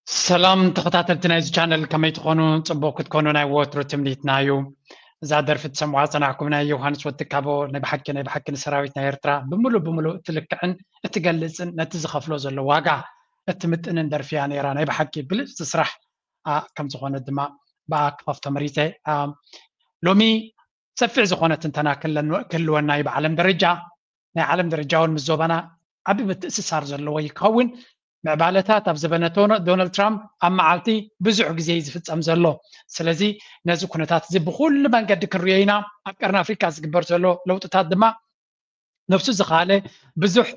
ሰላም ተኸታተልቲ ናይዚ ቻነል፣ ከመይ ትኾኑ? ጽቡቕ ክትኮኑ ናይ ወትሩ ትምኒትና እዩ። እዛ ደርፊ ትሰምዋ ጸናሕኩም ናይ ዮሃንስ ወትካቦ ናይ ብሓቂ ናይ ብሓቂ ንሰራዊት ናይ ኤርትራ ብምሉእ ብምሉእ እትልክዕን እትገልጽን ነቲ ዝኸፍሎ ዘሎ ዋጋ እትምጥንን ደርፊ እያ ነይራ። ናይ ብሓቂ ብልጽቲ ስራሕ ከም ዝኾነ ድማ ብኣ ክኸፍቶ መሪጸ። ሎሚ ሰፊሕ ዝኾነ ትንተና ክህልወና እዩ ብዓለም ደረጃ። ናይ ዓለም ደረጃ እውን ምስ ዞባና ዓቢ ምትእስሳር ዘለዎ ይኸውን። ምዕባለታት ኣብ ዘበነ ዶናልድ ትራምፕ ኣብ መዓልቲ ብዙሕ ግዜ እዩ ዝፍጸም ዘሎ። ስለዚ ነዚ ኩነታት እዚ ብኩሉ መንገዲ ክንሪኦ ኢና። ኣብ ቀርኒ ኣፍሪካ ዝግበር ዘሎ ለውጥታት ድማ ነብሱ ዝኸኣለ ብዙሕ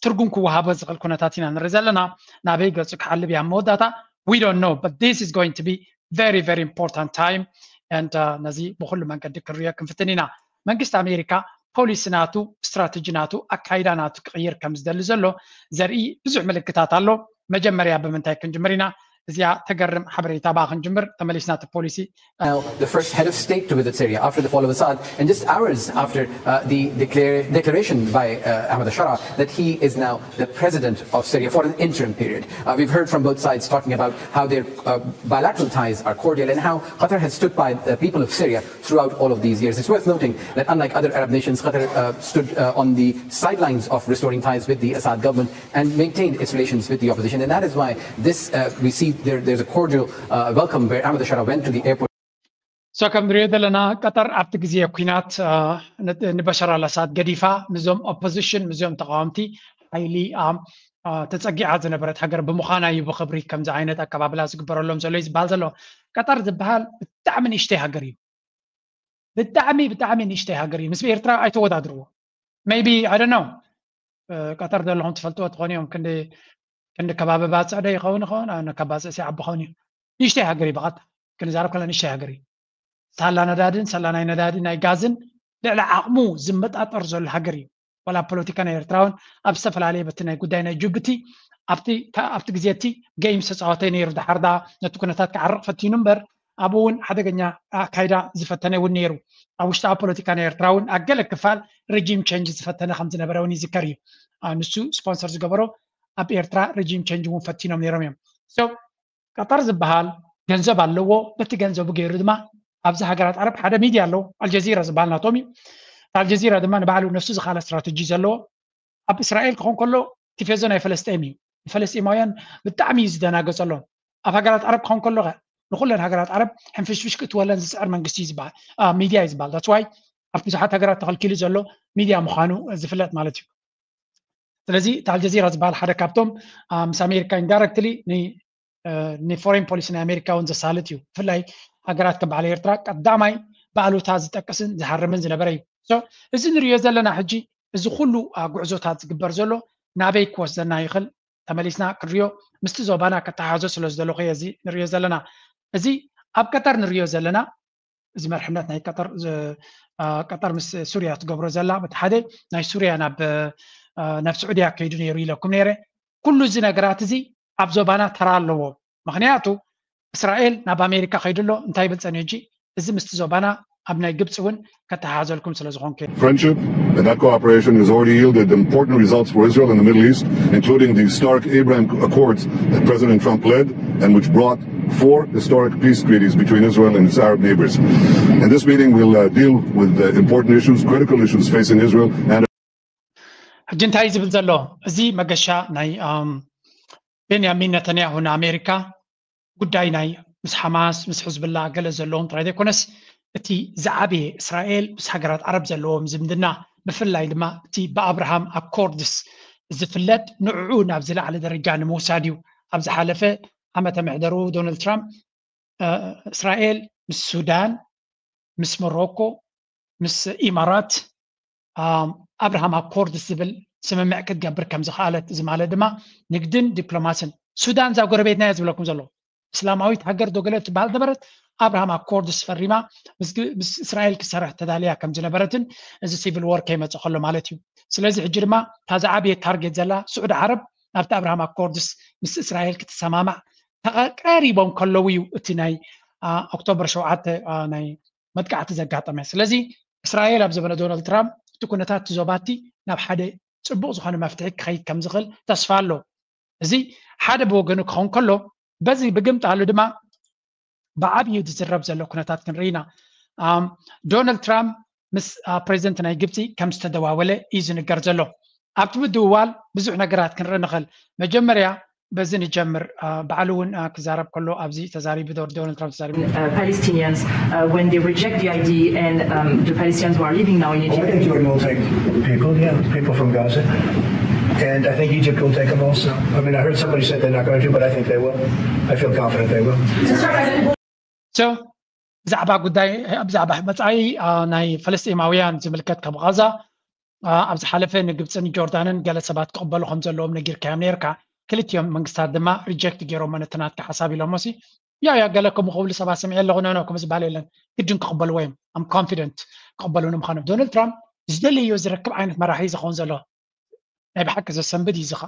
ትርጉም ክወሃቦ ዝኽእል ኩነታት ኢና ንርኢ ዘለና። ናበይ ገጹ ክሓልብ እያ መወዳእታ? We don't know, but this is going to be very very important time and ነዚ ብኩሉ መንገዲ ክንሪኦ ክንፍትን ኢና። መንግስቲ ኣሜሪካ ፖሊሲ ናቱ፣ ስትራተጂ ናቱ፣ ኣካይዳ ናቱ ክቕይር ከም ዝደሊ ዘሎ ዘርኢ ብዙሕ ምልክታት ኣሎ። መጀመርያ ብምንታይ ክንጅምር ኢና? እዚኣ ተገርም ሓበሬታ ብኣ ክንጅምር። ተመሊስና እቲ ፖሊሲ Now, the first head of state to visit Syria after the fall of Assad, and just hours after uh, the declare, declaration by uh, Ahmed al-Sharaa that he is now the president of Syria for an interim period. Uh, we've heard from both sides talking about how their uh, bilateral ties are cordial and how Qatar has stood by the people of Syria throughout all of these years. It's worth noting that, unlike other Arab nations, Qatar uh, stood uh, on the sidelines of restoring ties with the Assad government and maintained its relations with the opposition. And that is why this, uh, we see there, there's a cordial uh, welcome where Ahmed al-Sharaa went to the airport. So ከም ንሪኦ ዘለና ቀጠር ኣብቲ ግዜ ኩናት ንበሻር ኣልኣሳድ ገዲፋ ምስዞም ኦፖዚሽን ምስዞም ተቃወምቲ ሓይሊ ተፀጊዓ ዝነበረት ሃገር ብምዃና እዩ ብክብሪ ከምዚ ዓይነት ኣቀባብላ ዝግበረሎም ዘሎ እዩ ዝበሃል ዘሎ። ቀጠር ዝበሃል ብጣዕሚ ንእሽተይ ሃገር እዩ። ብጣዕሚ ብጣዕሚ ንእሽተይ ሃገር እዩ። ምስ ኤርትራ ኣይተወዳድርዎ። Maybe I don't know ቀጠር ዘለኹም ትፈልጥዎ ትኾኑ እዮም። ክንዲ ከባቢ ባፅዕ ዶ ይኸውን ይኸውን? ካብ ባፅዕ ሲዓቢ ኸውን እዩ። ንእሽተይ ሃገር እዩ። ብቐጥታ ክንዛረብ ከለና ንእሽተይ ሃገር እዩ። ሳላ ነዳድን ሳላ ናይ ነዳዲ ናይ ጋዝን ልዕሊ ዓቕሙ ዝመጣጠር ዘሎ ሃገር እዩ። ዋላ ፖለቲካ ናይ ኤርትራ እውን ኣብ ዝተፈላለየ በቲ ናይ ጉዳይ ናይ ጅቡቲ ኣብቲ ግዜ እቲ ገይም ዝተፃወተ ነይሩ። ድሓር ዳ ነቲ ኩነታት ክዓርቕ ፈቲኑ እምበር ኣብኡ እውን ሓደገኛ ኣካይዳ ዝፈተነ እውን ነይሩ። ኣብ ውሽጣዊ ፖለቲካ ናይ ኤርትራ እውን ኣብ ገለ ክፋል ሪጂም ቸንጅ ዝፈተነ ከም ዝነበረ እውን ይዝከር እዩ። ንሱ ስፖንሰር ዝገበሮ ኣብ ኤርትራ ሪጂም ቸንጅ እውን ፈቲኖም ነይሮም እዮም። ቀጠር ዝበሃል ገንዘብ ኣለዎ። በቲ ገንዘቡ ገይሩ ድማ ኣብዚ ሃገራት ዓረብ ሓደ ሚድያ ኣለዎ፣ ኣልጀዚራ ዝበሃል ናቶም እዩ። ኣልጀዚራ ድማ ንባዕሉ ነሱ ዝኻለ ስትራተጂ ዘለዎ ኣብ እስራኤል ክኾን ከሎ ቲፌዞ ናይ ፈለስጤም እዩ። ንፈለስጢማውያን ብጣዕሚ እዩ ዝደናገጸሎም። ኣብ ሃገራት ዓረብ ክኾን ከሎ ኸ ንኩለን ሃገራት ዓረብ ሕንፍሽፍሽ ክትወለን ዝስዕር መንግስቲ እዩ ዝበሃል፣ ሚድያ እዩ ዝበሃል። That's why ኣብ ብዙሓት ሃገራት ተኸልኪሉ ዘሎ ሚድያ ምዃኑ ዝፍለጥ ማለት እዩ። ስለዚ እቲ ኣልጀዚራ ዝበሃል ሓደ ካብቶም ምስ ኣሜሪካ ኢንዳይረክትሊ ንፎሬን ፖሊሲ ናይ ኣሜሪካ እውን ዘሳልጥ እዩ። ብፍላይ ሃገራት ከም በዓል ኤርትራ ቀዳማይ ብኣሉታ ዝጠቅስን ዝሃርምን ዝነበረ እዩ። እዚ ንሪኦ ዘለና ሕጂ እዚ ኩሉ ጉዕዞታት ዝግበር ዘሎ ናበይ ክወስደና ይኽእል? ተመሊስና ክንሪኦ ምስቲ ዞባና ከተሓዞ ስለ ዝደለኹ እዚ ንሪኦ ዘለና። እዚ ኣብ ቀጠር ንሪኦ ዘለና እዚ መርሕነት ናይ ቀጠር ምስ ሱርያ ትገብሮ ዘላ በቲ ሓደ ናይ ሱርያ ናብ ናብ ስዑድያ ከይዱ ነይሩ ኢለኩም ነይረ። ኩሉ እዚ ነገራት እዚ ኣብ ዞባና ተራ ኣለዎ። ምክንያቱ እስራኤል ናብ ኣሜሪካ ከይዱ ኣሎ። እንታይ ይብል ጸኒሑ ሕጂ? እዚ ምስቲ ዞባና ኣብ ናይ ግብፂ እውን ከተሓሓዘልኩም ስለ ዝኾንኩ። Friendship and that cooperation has already yielded important results for Israel in the Middle East, including the historic Abraham Accords that President Trump led and which brought four historic peace treaties between Israel and its Arab neighbors. And this meeting will uh, deal with the important issues, critical issues facing Israel and ሕጂ እንታይ ዝብል ዘሎ እዚ መገሻ ናይ ቤንያሚን ነተንያሁ ንኣሜሪካ ጉዳይ ናይ ምስ ሓማስ ምስ ሕዝብላ ገለ ዘለዎም ጥራይ ዘይኮነስ እቲ ዝዓበየ እስራኤል ምስ ሃገራት ዓረብ ዘለዎም ዝምድና ብፍላይ ድማ እቲ ብኣብርሃም ኣኮርድስ ዝፍለጥ ንዕኡ ናብ ዝለዓለ ደረጃ ንምውሳድ እዩ። ኣብ ዝሓለፈ ዓመተ ምሕደሩ ዶናልድ ትራምፕ እስራኤል ምስ ሱዳን ምስ ሞሮኮ ምስ ኢማራት ኣብርሃም ኣኮርድስ ዝብል ስምምዕ ክትገብር ከም ዝኸኣለት እዚ ማለት ድማ ንግድን ዲፕሎማስን ሱዳን እዛ ጎረቤትና እያ ዝብለኩም ዘሎ እስላማዊት ሃገር ዶ ገለ ትበሃል ነበረት ኣብርሃም ኣኮርድስ ፈሪማ ምስ እስራኤል ክሰርሕ ተዳልያ ከም ዝነበረትን እዚ ሲቪል ወር ከይመፀ ከሎ ማለት እዩ። ስለዚ ሕጂ ድማ እታ ዝዓበየ ታርጌት ዘላ ስዑዲ ዓረብ ናብቲ ኣብርሃም ኣኮርድስ ምስ እስራኤል ክትሰማማዕ ተቐሪቦም ከለዉ እዩ እቲ ናይ ኦክቶበር ሸውዓተ ናይ መጥቃዕቲ ዘጋጠመ። ስለዚ እስራኤል ኣብ ዘበነ ዶናልድ ትራምፕ እቲ ኩነታት እቲ ዞባቲ ናብ ሓደ ፅቡቕ ዝኾነ መፍትሒ ክኸይድ ከም ዝኽእል ተስፋ ኣሎ። እዚ ሓደ ብወገኑ ክኸውን ከሎ በዚ ብግምጣሉ ድማ ብዓብዩ ዝዝረብ ዘሎ ኩነታት ክንርኢ ኢና። ዶናልድ ትራምፕ ምስ ፕሬዚደንት ናይ ግብፂ ከም ዝተደዋወለ እዩ ዝንገር ዘሎ። ኣብቲ ምድውዋል ብዙሕ ነገራት ክንርኢ ንኽእል። መጀመርያ በዚ ንጀምር። ባዕሉ እውን ክዛረብ ከሎ ኣብዚ ተዛሪቡ፣ ዶናልድ ትራምፕ ተዛሪቡ። Palestinians, when they reject the idea and the Palestinians who are living now in Egypt. I think Jordan will take people, yeah, people from Gaza. And I think Egypt will take them also. I mean, I heard somebody said they're not going to, but I think they will. I feel confident they will. So ብዛዕባ ጉዳይ ብዛዕባ መፃኢ ናይ ፈለስጢማውያን ዝምልከት ካብ ቃዛ ኣብ ዝሓለፈ ንግብፅን ጆርዳንን ገለ ሰባት ክቕበሉ ከም ዘለዎም ነጊርካዮም ነርካ። ክልቲኦም መንግስታት ድማ ሪጀክት ገይሮሞ ነቲ ናትካ ሓሳብ ኢሎሞ ሲ ያ ያ ገለ ከምኡ ክብሉ ሰባት ሰሚዐ ኣለኹ። ኖ ኖ ከምኡ ዝበሃል የለን። ግድን ክቕበልዎ እዮም። ኣም ኮንፊደንት ክቕበሉ ንምዃኖም። ዶናልድ ትራምፕ ዝደለዮ ዝረክብ ዓይነት መራሒ ዝኸውን ዘሎ ናይ ብሓቂ ዘሰንብድ እዩ። ዝኻ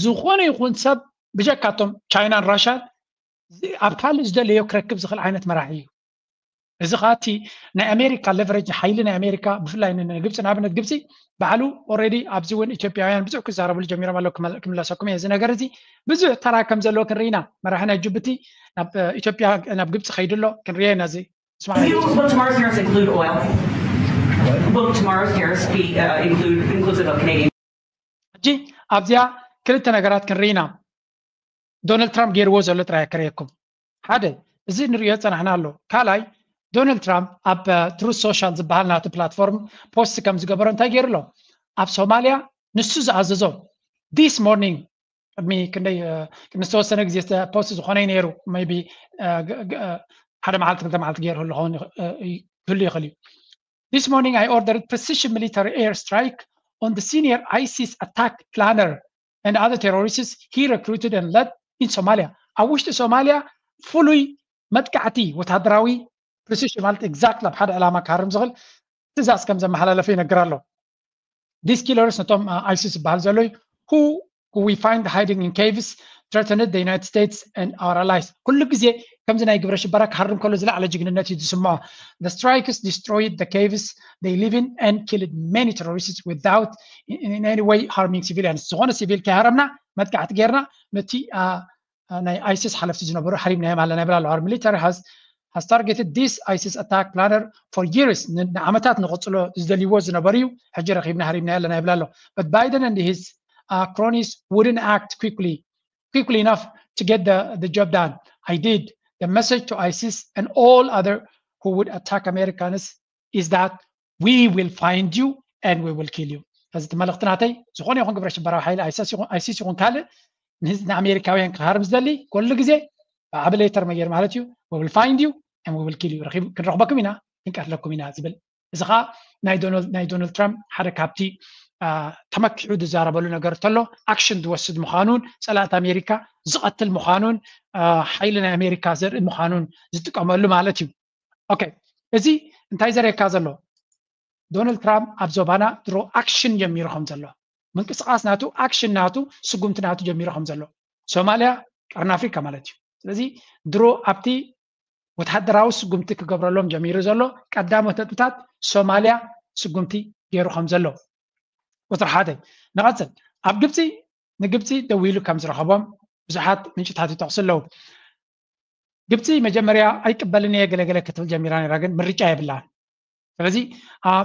ዝኾነ ይኹን ሰብ ብጀካቶም ቻይናን ራሻን ኣብ ካልእ ዝደለዮ ክረክብ ዝኽእል ዓይነት መራሒ እዩ። እዚ ከዓ እቲ ናይ ኣሜሪካ ሌቨሬጅ ሓይሊ ናይ ኣሜሪካ ብፍላይ ንግብፂ ንኣብነት ግብፂ ባዕሉ ኦልሬዲ ኣብዚ እውን ኢትዮጵያውያን ብዙሕ ክዛረብሉ ጀሚሮም ኣለዉ። ክመ- ክምለሰኩም እየ እዚ ነገር እዚ ብዙሕ ተራ ከም ዘለዎ ክንርኢ ኢና። መራሒ ናይ ጅቡቲ ናብ ኢትዮጵያ ናብ ግብፂ ከይዱ ኣሎ ክንሪኦ ኢና። እዚ ስማዕ Will, will tomorrow's tariffs include oil? Will tomorrow's tariffs be uh, include inclusive of Canadian? ሕጂ ኣብዚኣ ክልተ ነገራት ክንርኢ ኢና። ዶናልድ ትራምፕ ገይርዎ ዘሎ ጥራይ ከርእየኩም። ሓደ እዚ ንሪኦ ዝፀናሕና ኣሎ። ካልኣይ ዶናልድ ትራምፕ ኣብ ትሩዝ ሶሻል ዝበሃል ናቱ ፕላትፎርም ፖስት ከም ዝገበሮ እንታይ ገይሩ ኣሎ? ኣብ ሶማልያ ንሱ ዝኣዘዞ this morning ቅድሚ ክንደይ ቅድሚ ዝተወሰነ ግዜ ፖስት ዝኾነ ነይሩ maybe ሓደ መዓልቲ ክልተ መዓልቲ ገይሩ ክኸውን ክህሉ ይኽእል እዩ። This morning I ordered precision military air strike on the senior ISIS attack planner and other terrorists he recruited and led in Somalia. ኣብ ውሽጢ ሶማልያ ፍሉይ መጥቃዕቲ ወታደራዊ ፕሪሲሽን ማለት ኤግዛክት ኣብ ሓደ ዕላማ ክሃርም ዝኽእል ትእዛዝ ከም ዘመሓላለፈ ይነግር ኣሎ። These killers ነቶም ኣይሲስ ዝበሃል ዘሎ who who we find hiding in caves threatened the United States and our allies. ኩሉ ግዜ ከምዚ ናይ ግብረ ሽበራ ክሃርም ከሎ ዝለዓለ ጅግንነት እዩ ዝስምዖ። The strikes destroyed the caves they live in and killed many terrorists without in any way harming civilians. ዝኾነ ሲቪል ከይሃረምና መጥቃዕቲ ጌርና ነቲ ናይ ኣይሲስ ሓለፍቲ ዝነበሩ ሓሪምናዮም ኣለና ይብል ኣሎ። Our military has has targeted this ISIS attack planner for years. ንዓመታት ንቐፅሎ ዝደልይዎ ዝነበሩ እዩ። ሕጂ ረኺብና ሃሪምና ኣለና ይብል ኣሎ። But Biden and his uh, cronies wouldn't act quickly quickly enough to get the, the job done. I did. The message to ISIS and all other who would attack Americans is that we will find you and we will kill you. እዚ እቲ መልእኽቲ ናተይ ዝኾነ ይኹን ግብረ ሽበራዊ ሓይሊ ኣይሲስ ይኹን ካልእ ንኣሜሪካውያን ክሃርም ዝደሊ ኩሉ ግዜ ብዓቢ ሌተር መጌር ማለት እዩ we will find you and we will kill you። ክንረኽበኩም ኢና ክንቀትለኩም ኢና ዝብል። እዚ ከዓ ናይ ዶናልድ ትራምፕ ሓደ ካብቲ ተመኪሑ ዝዛረበሉ ነገር እንተሎ ኣክሽን ዝወስድ ምዃኑን ፀላእቲ ኣሜሪካ ዝቐትል ምዃኑን ሓይሊ ናይ ኣሜሪካ ዘርኢ ምዃኑን ዝጥቀመሉ ማለት እዩ። ኦኬ እዚ እንታይ ዘርእየካ ዘሎ ዶናልድ ትራምፕ ኣብ ዞባና ድሮ ኣክሽን ጀሚሩ ከም ዘሎ ምንቅስቃስ ናቱ ኣክሽን ናቱ ስጉምቲ ናቱ ጀሚሩ ከም ዘሎ ሶማልያ ቀርኒ ኣፍሪካ ማለት እዩ። ስለዚ ድሮ ኣብቲ ወተሃደራዊ ስጉምቲ ክገብረሎም ጀሚሩ ዘሎ ቀዳሞት ነጥብታት ሶማልያ ስጉምቲ ገይሩ ከም ዘሎ ቁፅሪ ሓደ። ንቐፅል ኣብ ግብፂ ንግብፂ ደዊሉ ከም ዝረኸቦም ብዙሓት ምንጭታት ይጠቕሱ ኣለዉ። ግብፂ መጀመርያ ኣይቅበልን እየ ገለገለ ክትብል ጀሚራ ነራ ግን ምርጫ የብላን። ስለዚ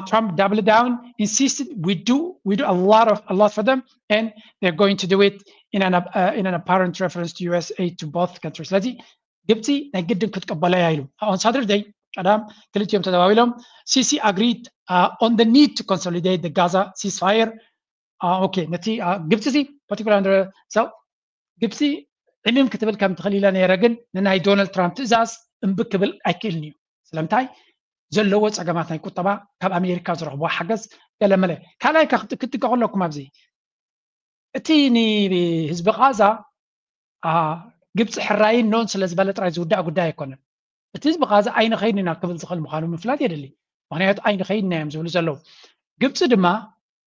ትራምፕ double down insisted we do we do a lot of a lot for them and they're going to do it in an uh, in an apparent reference to U S aid to both countries። ስለዚ ግብፂ ናይ ግድን ክትቀበላ እያ ኢሉ on Saturday ቀዳም ክልቲኦም ተደዋዊሎም ሲሲ agreed uh, on the need to consolidate the Gaza ceasefire. Uh, okay ነቲ uh, ግብፂ ሲ particular under so ግብፂ ዕምም ክትብል ከም ትኽእል ኢለ ነይረ ግን ንናይ ዶናልድ ትራምፕ ትእዛዝ እምቢ ክብል ኣይክእልን እዩ። ስለምንታይ ዘለዎ ፀገማት ናይ ቁጠባ ካብ ኣሜሪካ ዝረኽቦ ሓገዝ ገለመለ ካልኣይ ክትጥቀ ከለኩም ኣብዚ እቲ ንህዝቢ ቃዛ ግብፂ ሕራይን ኖን ስለ ዝበለ ጥራይ ዝውዳእ ጉዳይ ኣይኮነን። እቲ ህዝቢ ቃዛ ኣይንኸይድን ኢና ክብል ዝኽእል ምዃኑ ምፍላጥ የድሊ። ምክንያቱ ኣይንኸይድን እዮም ዝብሉ ዘለዉ። ግብፂ ድማ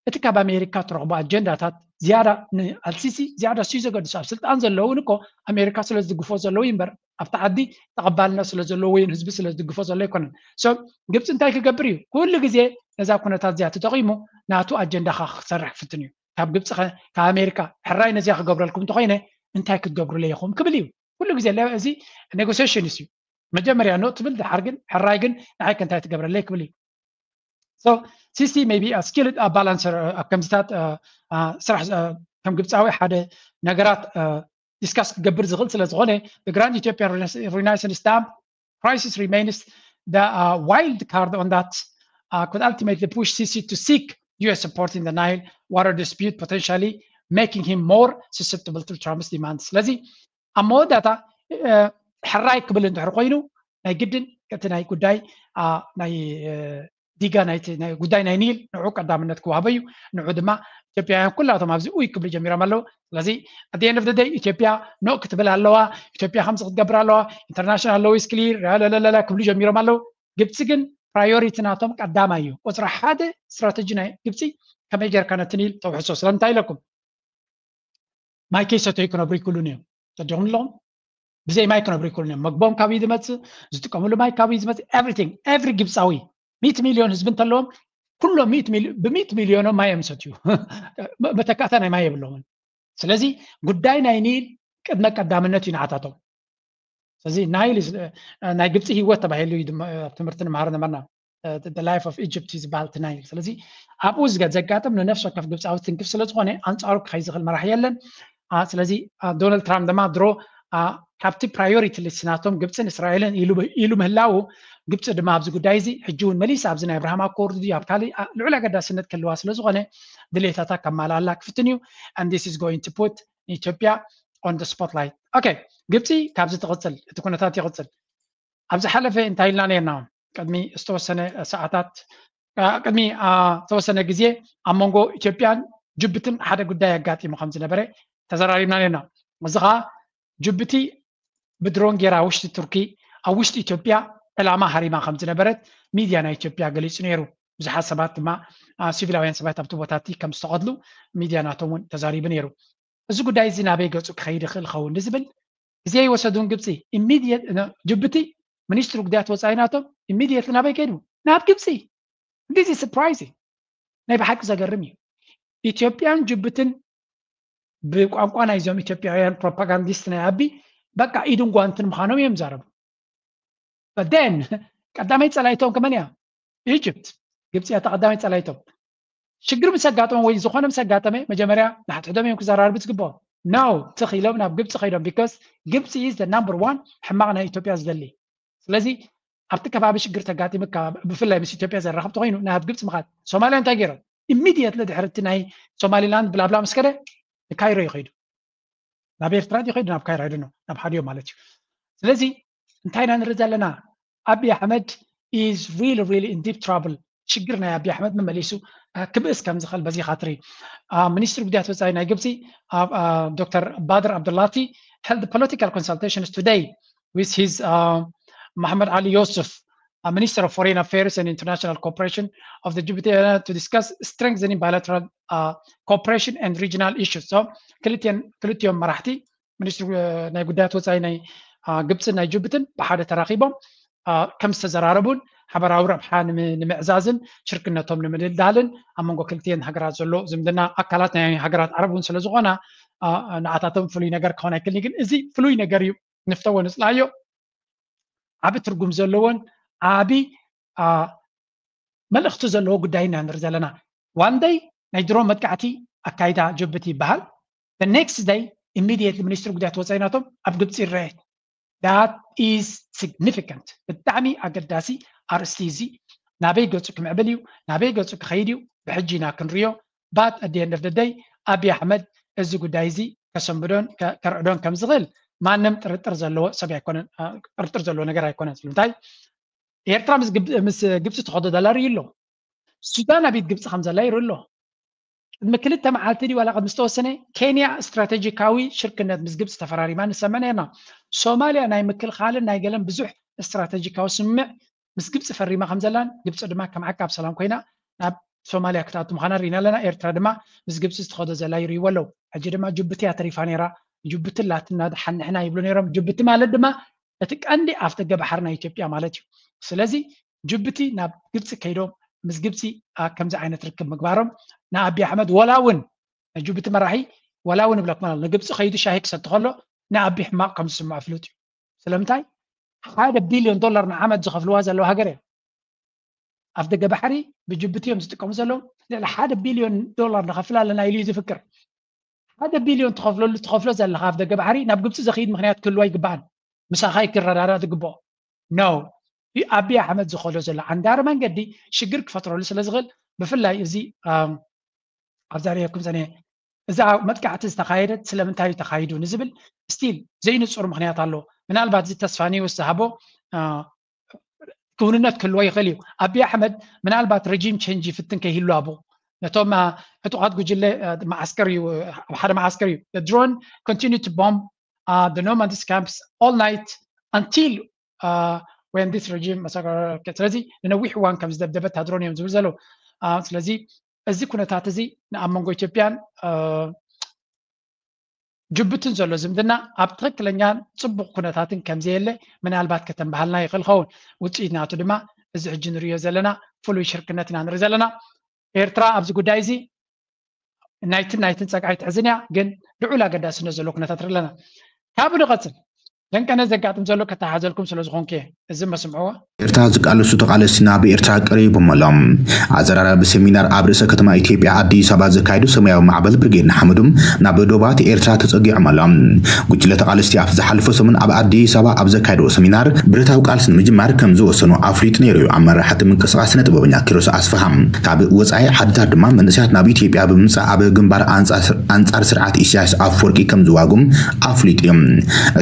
እቲ ካብ ኣሜሪካ ትረኽቦ ኣጀንዳታት ዝያዳ ንኣልሲሲ ዝያዳ ስዩ ዘገድሱ ኣብ ስልጣን ዘለውን እኮ ኣሜሪካ ስለ ዝድግፎ ዘለዉ እምበር ኣብቲ ዓዲ ተቐባልነት ስለ ዘለዎ ወይን ህዝቢ ስለ ዝድግፎ ዘሎ ኣይኮነን። ግብፂ እንታይ ክገብር እዩ? ኩሉ ግዜ ነዛ ኩነታት እዚኣ ተጠቒሙ ናቱ ኣጀንዳ ክሰርሕ ክፍትን እዩ። ካብ ግብፂ ካብ ኣሜሪካ ሕራይ ነዚኣ ክገብረልኩም እንተኮይነ እንታይ ክትገብሩለይ ኢኹም ክብል እዩ። ኩሉ ግዜ እዚ ኔጎሲሽንስ እዩ። መጀመርያ ኖ ትብል፣ ድሓር ግን ሕራይ ግን ንዓይ ከ እንታይ ትገብረለይ ክብል እዩ። So ሲሲ maybe a skilled balancer ኣብ ከምዚታት ስራሕ ከም ግብፃዊ ሓደ ነገራት ዲስካስ ክገብር ዝኽእል ስለ ዝኾነ፣ the Grand Ethiopian Renaissance Dam crisis remains the wild card on that could ultimately push Sisi to seek U S support in the Nile water dispute, potentially making him more susceptible to Trump's demands. ስለዚ ኣብ መወዳእታ ሕራይ ክብል እንድሕር ኮይኑ ናይ ግድን እቲ ናይ ጉዳይ ናይ ዲጋ ናይ ጉዳይ ናይ ኒል ንዑ ቀዳምነት ክዋህበ እዩ። ንዑ ድማ ኢትዮጵያውያን ኩላቶም ኣብዚ ኡይ ክብሉ ጀሚሮም ኣለዉ። ስለዚ at the end of the day ኢትዮጵያ ኖእ ክትብል ኣለዋ። ኢትዮጵያ ከምዚ ክትገብር ኣለዋ። ኢንተርናሽናል ሎው ኢስ ክሊር ላላላ ክብሉ ጀሚሮም ኣለዉ። ግብፂ ግን ፕራዮሪቲ ናቶም ቀዳማይ እዩ። ቁፅሪ ሓደ ስትራተጂ ናይ ግብፂ ከመይ ጌርካ ነቲ ኒል ተውሕሶ። ስለምንታይ ኢለኩም? ማይ ከይሰተዩ ክነብሩ ይክእሉን እዮም። ተደኹም ኣለኹም ብዘይ ማይ ክነብሩ ይክእሉን እዮም። መግቦም ካብዩ ዝመፅእ፣ ዝጥቀምሉ ማይ ካብዩ ዝመፅእ፣ everything every ግብፃዊ ሚእቲ ሚልዮን ህዝቢ እንተለዎም ኩሎም ብሚእቲ ሚልዮኖም ማይ እዮም ዝሰትዩ። መተካእታ ናይ ማይ የብሎምን። ስለዚ ጉዳይ ናይ ኒል ቅድመ ቀዳምነት እዩ ንዓታቶም። ስለዚ ናይል ናይ ግብፂ ህይወት ተባሂሉ ኣብ ትምህርቲ ንመሃር ነበርና። Life of Egypt ዝበሃል እቲ ናይል። ስለዚ ኣብኡ ዘጋጥም ንነፍሲ ወከፍ ግብፃዊ ትንክፍ ስለ ዝኾነ ኣንፃሩ ክኸይ ዝኽእል መራሒ የለን። ስለዚ ዶናልድ ትራምፕ ድማ ድሮ ካብቲ ፕራዮሪቲ ሊስት ናቶም ግብፅን እስራኤልን ኢሉ ምህላው ግብፂ ድማ ኣብዚ ጉዳይ እዚ ሕጂ እውን መሊስ ኣብዚ ናይ ኣብርሃም ኣኮርድ ድዩ ኣብ ካሊእ ልዑል ኣገዳስነት ክህልዋ ስለ ዝኾነ ድሌታታ ከማላላ ክፍትን እዩ። And this is going to put ኢትዮጵያ on the spotlight. Okay፣ ግብፂ ካብዚ ትቕፅል፣ እቲ ኩነታት ይቕፅል። ኣብ ዝሓለፈ እንታይ ኢልና ነርና? ቅድሚ ዝተወሰነ ሰዓታት ቅድሚ ዝተወሰነ ግዜ ኣብ መንጎ ኢትዮጵያን ጅቡትን ሓደ ጉዳይ ኣጋጢሙ ከም ዝነበረ ተዘራሪብና ነርና። እዚ ከዓ ጅቡቲ ብድሮን ጌራ ውሽጢ ቱርኪ ኣብ ውሽጢ ኢትዮጵያ ዕላማ ሃሪማ ከም ዝነበረት ሚድያ ናይ ኢትዮጵያ ገሊፁ ነይሩ። ብዙሓት ሰባት ድማ ሲቪላውያን ሰባት ኣብቲ ቦታ እቲ ከም ዝተቐትሉ ሚድያ ናቶም እውን ተዛሪቡ ነይሩ። እዚ ጉዳይ እዚ ናበይ ገፁ ክኸይድ ይኽእል ኸውን ንዝብል ግዜ ይወሰዱን ግብፂ ኢሚድየት ጅቡቲ ሚኒስትሪ ጉዳያት ወፃኢ ናቶም ኢሚድየት ናበይ ከይዱ ናብ ግብፂ። This is surprising። ናይ ብሓቂ ዘገርም እዩ። ኢትዮጵያን ጅቡትን ብቋንቋ ናይዞም ኢትዮጵያውያን ፕሮፓጋንዲስት ናይ ኣቢ በቃ ኢድን ጓንትን ምዃኖም እዮም ዛረቡ። But then ቀዳማይ ፀላይቶም ከመን እያ? ኢጅፕት። ግብፂ እያ ቀዳማይ ፀላይቶም። ሽግር ምስ ኣጋጠመ ወይ ዝኾነ ምስ ኣጋጠመ መጀመርያ ንሓድሕዶም እዮም ክዘራርቡ ዝግብኦም። No፣ ትኽ ኢሎም ናብ ግብፂ ከይዶም because ግብፂ is the number one ሕማቕ ናይ ኢትዮጵያ ዝደሊ። ስለዚ ኣብቲ ከባቢ ሽግር ተጋጢሙ ብፍላይ ምስ ኢትዮጵያ ዘራኽብ ተኮይኑ ናብ ግብፂ ምኻድ። ሶማልያ እንታይ ገይሮም? ኢሚድየትሊ ድሕሪ እቲ ናይ ሶማሊላንድ ብላብላ ምስ ከደ ንካይሮ ይኸይዱ። ናብ ኤርትራ ድዩ ከይዱ ናብ ካይሮ ኣይደኖ ናብ ሓዲዮ ማለት እዩ። ስለዚ እንታይ ኢና ንርኢ ዘለና? ኣቢ ኣሕመድ is really really in deep trouble። ሽግር ናይ ኣቢ ኣሕመድ መመሊሱ ክብእስ ከም ዝኽእል በዚ ካትሪ ሚኒስትሪ ጉዳያት ወፃኢ ናይ ግብፂ ዶክተር ባድር ኣብዱላቲ held political consultations today with his Mohammed Ali Yusuf, Minister of Foreign Affairs and International Cooperation of the Djibouti, to discuss strengthening bilateral cooperation and regional issues. So ክልቲኦም መራሕቲ ሚኒስትሪ ናይ ጉዳያት ወፃኢ ናይ ግብፅን ናይ ጅቡትን ብሓደ ተራኺቦም ከም ዝተዘራረቡን ሓበራዊ ረብሓ ንምዕዛዝን ሽርክነቶም ንምድልዳልን ኣብ መንጎ ክልቲኤን ሃገራት ዘሎ ዝምድና ኣካላት ናይ ሃገራት ዓረብ እውን ስለ ዝኾና ንዓታቶም ፍሉይ ነገር ክኾን ኣይክልኒ። ግን እዚ ፍሉይ ነገር እዩ፣ ንፍተዎ ንፅላዮ። ዓቢ ትርጉም ዘለዎን ዓቢ መልእኽቲ ዘለዎ ጉዳይ ኢና ንርኢ ዘለና። One day ናይ ድሮን መጥቃዕቲ ኣካይዳ ጅቡቲ ይበሃል። The next day immediately ሚኒስትሪ ጉዳያት ወፃኢ ናቶም ኣብ ግብፂ ይረኣየት። That is significant። ብጣዕሚ ኣገዳሲ ኣርእስቲ እዚ ናበይ ገፁ ክምዕብል እዩ፣ ናበይ ገፁ ክኸይድ እዩ፣ ብሕጂ ኢና ክንሪዮ። But at the end of the day ኣቢ ኣሕመድ እዚ ጉዳይ እዚ ከሰንብዶን ከርዕዶን ከም ዝኽእል ማንም ጥርጥር ዘለዎ ሰብ ኣይኮነን፣ ጥርጥር ዘለዎ ነገር ኣይኮነን። ስለምንታይ ኤርትራ ምስ ግብፂ ተኸዶ ዘላ ርዩ ኣሎ። ሱዳን ኣቤት ግብፂ ከም ዘላ ይርኢ ኣሎ። ቅድሚ ክልተ መዓልቲ ድዩ ዋላ ቅድሚ ዝተወሰነ ኬንያ ስትራቴጂካዊ ሽርክነት ምስ ግብፂ ተፈራሪማ ንሰምዕ ነርና። ሶማልያ ናይ ምክልኻልን ናይ ገለን ብዙሕ ስትራቴጂካዊ ስምምዕ ምስ ግብፂ ፈሪማ ከም ዘላን ግብፂ ድማ ከም ዓቃብ ሰላም ኮይና ናብ ሶማልያ ክትኣቱ ምዃና ርኢና ኣለና። ኤርትራ ድማ ምስ ግብፂ ዝተኸዶ ዘላ ይርእይዎ ኣለዉ። ሕጂ ድማ ጅቡቲ እያ ተሪፋ ነይራ። ጅቡቲ ኣላትና ደሓን ንሕና ይብሉ ነይሮም። ጅቡቲ ማለት ድማ እቲ ቀንዲ ኣፍ ደገ ባሕሪ ናይ ኢትዮጵያ ማለት እዩ። ስለዚ ጅቡቲ ናብ ግብፂ ከይዶም ምስ ግብፂ ከምዚ ዓይነት ርክብ ምግባሮም ንኣቢ ኣሕመድ ወላ እውን ናይ ጅቡቲ መራሒ ወላ እውን እብለኩም ኣሎ፣ ንግብፂ ከይዱ ሻሂ ክሰቲ ከሎ ንኣቢ ሕማቕ ከም ዝስምዖ ፍሉጥ እዩ። ስለምንታይ? ሓደ ቢልዮን ዶላር ንዓመት ዝኸፍልዋ ዘለዉ ሃገር እዮም። ኣፍ ደገ ባሕሪ ብጅቡቲ እዮም ዝጥቀሙ ዘለዉ። ልዕሊ ሓደ ቢልዮን ዶላር ንኸፍል ኣለና ኢሉ እዩ ዝፍክር። ሓደ ቢልዮን ትኸፍለሉ ትኸፍሎ ዘለኻ ኣፍ ደገ ባሕሪ ናብ ግብፂ ዘኽይድ ምኽንያት ክህልዎ ኣይግባኣን። ምሳኻ ክረዳዳእ ዝግብኦ ነው። ኣቢ ኣሕመድ ዝኸዶ ዘሎ ዓንዳሪ መንገዲ ሽግር ክፈጥረሉ ስለ ዝኽእል፣ ብፍላይ እዚ ኣብዛሪኩም ዘነ እዛ መጥቃዕቲ ዝተኻየደት ስለምንታይ እዩ ተኻይዱ ንዝብል ስቲል ዘይንፁር ምክንያት ኣሎ። ምናልባት እዚ ተስፋ ኒውስ ዝሃቦ ክውንነት ክህልዎ ይኽእል እዩ። ኣቢ ኣሕመድ ምናልባት ረጂም ቸንጅ ይፍትን ከይህሉ ኣብኡ ነቶም ዕጡቓት ጉጅለ መዓስከር እዩ፣ ኣብ ሓደ መዓስከር እዩ። Drone continue to bomb the no man's camps all night until when this regime massacre. ስለዚ ንነዊሕ እዋን ከም ዝደብደበት ድሮን እዮም ዝብል ዘለዉ። ስለዚ እዚ ኩነታት እዚ ኣብ መንጎ ኢትዮጵያን ጅቡትን ዘሎ ዝምድና ኣብ ትኽክለኛን ፅቡቕ ኩነታትን ከምዘየለ ምናልባት ከተንባሃልና ይኽእል ኸውን። ውፅኢት ናቱ ድማ እዚ ሕጂ ንሪኦ ዘለና ፍሉይ ሽርክነት ኢና ንርኢ ዘለና። ኤርትራ ኣብዚ ጉዳይ እዚ ናይትን ናይትን ፀግዒ ትሕዝን እያ፣ ግን ልዑል ኣገዳስነት ዘሎ ኩነታት ንርኢ ኣለና። ካብኡ ንቐፅል። ደንቀነ ዘጋጥም ዘሎ ከተሓዘልኩም ስለ ዝኾንኩ እየ። እዚ መስምዕዎ። ኤርትራ ዝቃለሱ ተቓለስቲ ናብ ኤርትራ ቀሪቦም ኣለዉ። ኣዘራራቢ ሰሚናር ኣብ ርእሰ ከተማ ኢትዮጵያ ኣዲስ ኣበባ ዘካየዱ ሰማያዊ ማዕበል ብርጌድ ንሓመዱ ናብ ዶባት ኤርትራ ተጸጊዖም ኣለዉ። ጉጅለ ተቓለስቲ ኣብ ዝሓለፈ ሰሙን ኣብ ኣዲስ ኣበባ ኣብ ዘካየድዎ ሰሚናር ብረታዊ ቃልሲ ንምጅማር ከም ዝወሰኑ ኣፍሊጡ ነይሩ እዩ ኣመራርሓ እቲ ምንቅስቓስ ስነ ጥበበኛ ኪሮስ ኣስፍሃ። ካብ ወጻኢ ዓድታት ድማ መንእሰያት ናብ ኢትዮጵያ ብምምጻእ ኣብ ግንባር ኣንጻር ኣንጻር ስርዓት ኢሳያስ ኣፈወርቂ ከም ዝዋጉም ኣፍሊጡ እዩ።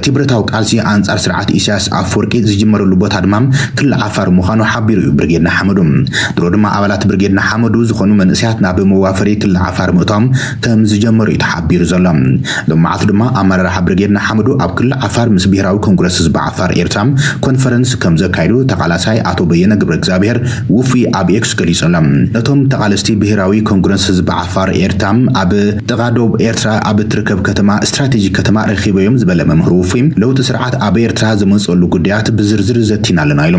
እቲ ብረታዊ ቃልሲ ኣንጻር ስርዓት ኢሳያስ ኣፈወርቂ ዝጅመረሉ ቦታ ድማ ክሊ ዓፋር ምዃኑ ሓቢሩ እዩ ብርጌድ ንሓመዱ። ድሮ ድማ ኣባላት ብርጌድ ንሓመዱ ዝኾኑ መንእሰያት ናብ መዋፈሪ ክሊ ዓፋር ምእታዎም ከም ዝጀመሩ እዩ ተሓቢሩ ዘሎ። ሎማዓልቲ ድማ ኣመራርሓ ብርጌድ ንሓመዱ ኣብ ክሊ ዓፋር ምስ ብሄራዊ ኮንግረስ ህዝቢ ዓፋር ኤርትራ ኮንፈረንስ ከም ዘካየዱ ተቓላሳይ ኣቶ በየነ ገብረ እግዚኣብሔር ውፉይ ኣብ ኤክስ ገሊጹ ኣሎ። ነቶም ተቓለስቲ ብሄራዊ ኮንግረስ ህዝቢ ዓፋር ኤርትራ ኣብ ጥቓ ዶብ ኤርትራ ኣብ እትርከብ ከተማ ስትራቴጂክ ከተማ ረኺበዮም ዝበለ መምህር ውፉይ፣ ለውጢ ስርዓት ኣብ ኤርትራ ዝመፅኣሉ ጉዳያት ብዝርዝር ዘቲና ኣለና ኢሉ።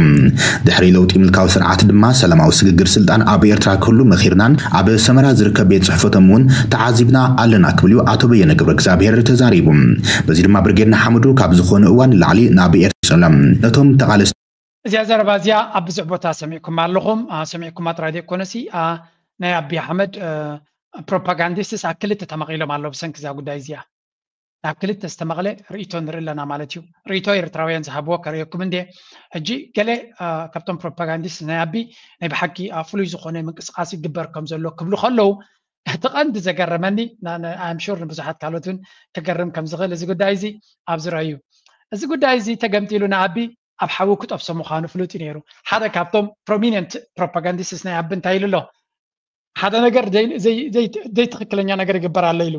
ድሕሪ ለውጢ ምልካዊ ስርዓት ድማ ሰላማዊ ስግግር ስልጣን ኣብ ኤርትራ ክህሉ መኺርናን ኣብ ሰመራ ዝርከብ ቤት ጽሕፈቶም እውን ተዓዚብና ኣለና ክብል እዩ ኣቶ በየነ ገብረ እግዚኣብሔር ተዛሪቡ። በዚ ድማ ብርጌድ ንሓመዱ ካብ ዝኾነ እዋን ንላዕሊ ናብ ኤርትራ ይጸሎም። ነቶም ተቓለስቲ እዚኣ ዘረባ እዚኣ ኣብ ብዙሕ ቦታ ሰሚዕኩማ ኣለኹም። ሰሚዕኩማ ጥራይ ዘይኮነሲ ናይ ኣቢ ኣሕመድ ፕሮፓጋንዲስትስ ኣብ ክልተ ተመቒሎም ኣለዉ ብሰንኪ እዛ ጉዳይ እዚኣ። ናብ ክልተ ዝተመቕለ ርእይቶ ንርኢ ኣለና ማለት እዩ። ርእይቶ ኤርትራውያን ዝሃብዎ ከርእየኩም እንዴ። ሕጂ ገለ ካብቶም ፕሮፓጋንዲስት ናይ ኣቢ ናይ ብሓቂ ፍሉይ ዝኾነ ምንቅስቃስ ይግበር ከም ዘሎ ክብሉ ከለዉ እቲ ቀንዲ ዘገረመኒ ኣም ሹር ንብዙሓት ካልኦት እውን ክገርም ከም ዝኽእል እዚ ጉዳይ እዚ ኣብዚ ረእዩ። እዚ ጉዳይ እዚ ተገምጢሉ ንኣቢ ኣብ ሓዊ ክጠብሶ ምዃኑ ፍሉጥ እዩ ነይሩ። ሓደ ካብቶም ፕሮሚነንት ፕሮፓጋንዲስትስ ናይ ኣቢ እንታይ ኢሉ ኣሎ? ሓደ ነገር ዘይትኽክለኛ ነገር ይግበር ኣሎ ኢሉ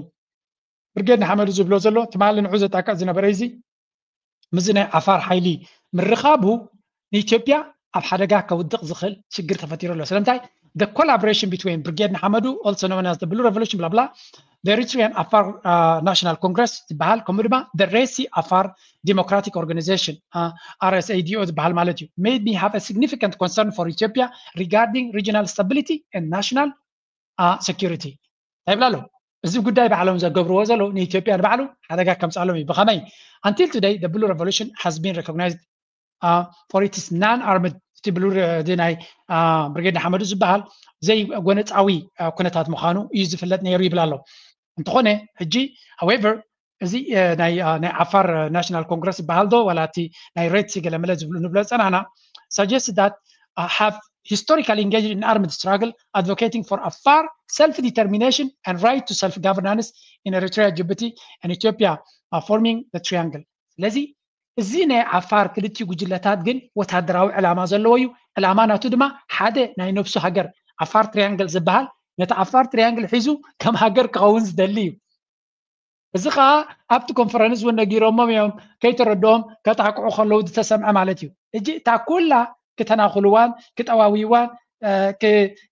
ብርጌድ ንሓመዱ ዝብሎ ዘሎ ትማሊ ንዑ ዘጣቅዕ ዝነበረ እዚ ምዚ ናይ ዓፋር ሓይሊ ምርኻቡ ንኢትዮጵያ ኣብ ሓደጋ ከውድቕ ዝኽእል ሽግር ተፈጢሩ ኣሎ። ስለምንታይ? The collaboration between ብርጌድ ንሓመዱ also known as the Blue Revolution blah blah the Eritrean Afar National Congress ዝበሃል ከምኡ ድማ the Red Sea Afar Democratic Organization RSADO ዝበሃል ማለት እዩ made me have a significant concern for Ethiopia regarding regional stability and national security እንታይ ይብላ ኣለዉ? እዚ ጉዳይ ባዕሎም ዘገብርዎ ዘለዉ ንኢትዮጵያ ንባዕሉ ሓደጋ ከምፅኣሎም እዩ። ብኸመይ? Until today the Blue Revolution has been recognized for its non-armed እቲ ብሉ ናይ ብርጌድ ንሓመዱ ዝበሃል ዘይጎነፃዊ ኩነታት ምዃኑ እዩ ዝፍለጥ ነይሩ ይብል ኣሎ። እንተኾነ ሕጂ however እዚ ናይ ዓፋር ናሽናል ኮንግረስ ዝበሃል ዶ ዋላ እቲ ናይ ሬድ ሲ ገለመለ ዝብሉ ንብሎ ዝፀናሕና suggest that have historically engaged in armed struggle advocating for Afar self-determination and right to self-governance in Eritrea, Djibouti and Ethiopia forming the triangle. ስለዚ እዚ ናይ ዓፋር ክልቲኡ ጉጅለታት ግን ወታደራዊ ዕላማ ዘለዎ እዩ። ዕላማ ናቱ ድማ ሓደ ናይ ነብሱ ሃገር ዓፋር ትሪያንግል ዝበሃል ነቲ ዓፋር ትሪያንግል ሒዙ ከም ሃገር ክኸውን ዝደሊ እዩ። እዚ ከዓ ኣብቲ ኮንፈረንስ እውን ነጊሮሞም እዮም ከይተረድኦም ከጣቅዑ ከለዉ ዝተሰምዐ ማለት እዩ። እጂ እታ ኩላ ክተናኹልዋን ክጠዋውይዋን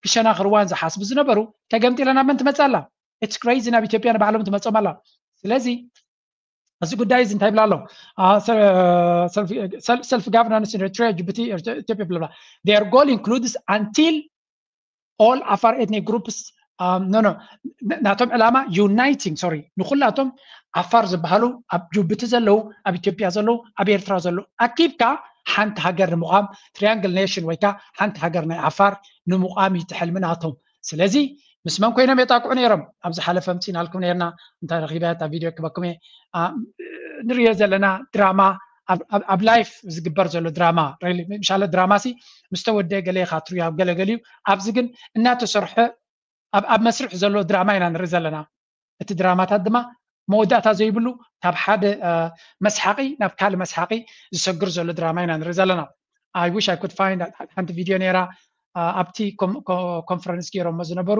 ክሸናኽርዋን ዝሓስቡ ዝነበሩ ተገምጢላ ናብ መን ትመፅእ ኣላ? It's crazy ናብ ኢትዮጵያ ንባዕሎም ትመፆም ኣላ። ስለዚ እዚ ጉዳይ እዚ እንታይ ይብላ ኣሎ? Self governance in Eritrea, Djibouti, Ethiopia blah blah. Their goal includes until all Afar ethnic groups no no ናቶም ዕላማ uniting sorry ንኩላቶም ዓፋር ዝበሃሉ ኣብ ጅቡቲ ዘለዉ ኣብ ኢትዮጵያ ዘለዉ ኣብ ኤርትራ ዘለዉ ኣኪብካ ሓንቲ ሃገር ንምቋም triangle nation ወይ ከዓ ሓንቲ ሃገር ናይ ዓፋር ንምቋም እዩ እቲ ሕልሚ ናቶም። ስለዚ ምስ መን ኮይኖም የጣቅዑ ነይሮም? ኣብ ዝሓለፈ ኣምፂናልኩም ነይርና እንታይ ረኪበ እታ ቪድዮ ክበኩም እየ ንሪኦ ዘለና ድራማ ኣብ life ዝግበር ዘሎ ድራማ ምሻለ ድራማ ሲ ምስ ተወደአ ገለ ኢካ ትሪኦ ኣብ ገለገሊኡ ኣብዚ ግን እናተሰርሐ ኣብ መስርሕ ዘሎ ድራማ ኢና ንርኢ ዘለና። እቲ ድራማታት ድማ መወዳእታ ዘይብሉ ካብ ሓደ መስሓቂ ናብ ካልእ መስሓቂ ዝሰግር ዘሎ ድራማ ኢና ንርኢ ዘለና። I wish I could find ሓንቲ ቪድዮ ነይራ ኣብቲ ኮንፈረንስ ገይሮሞ ዝነበሩ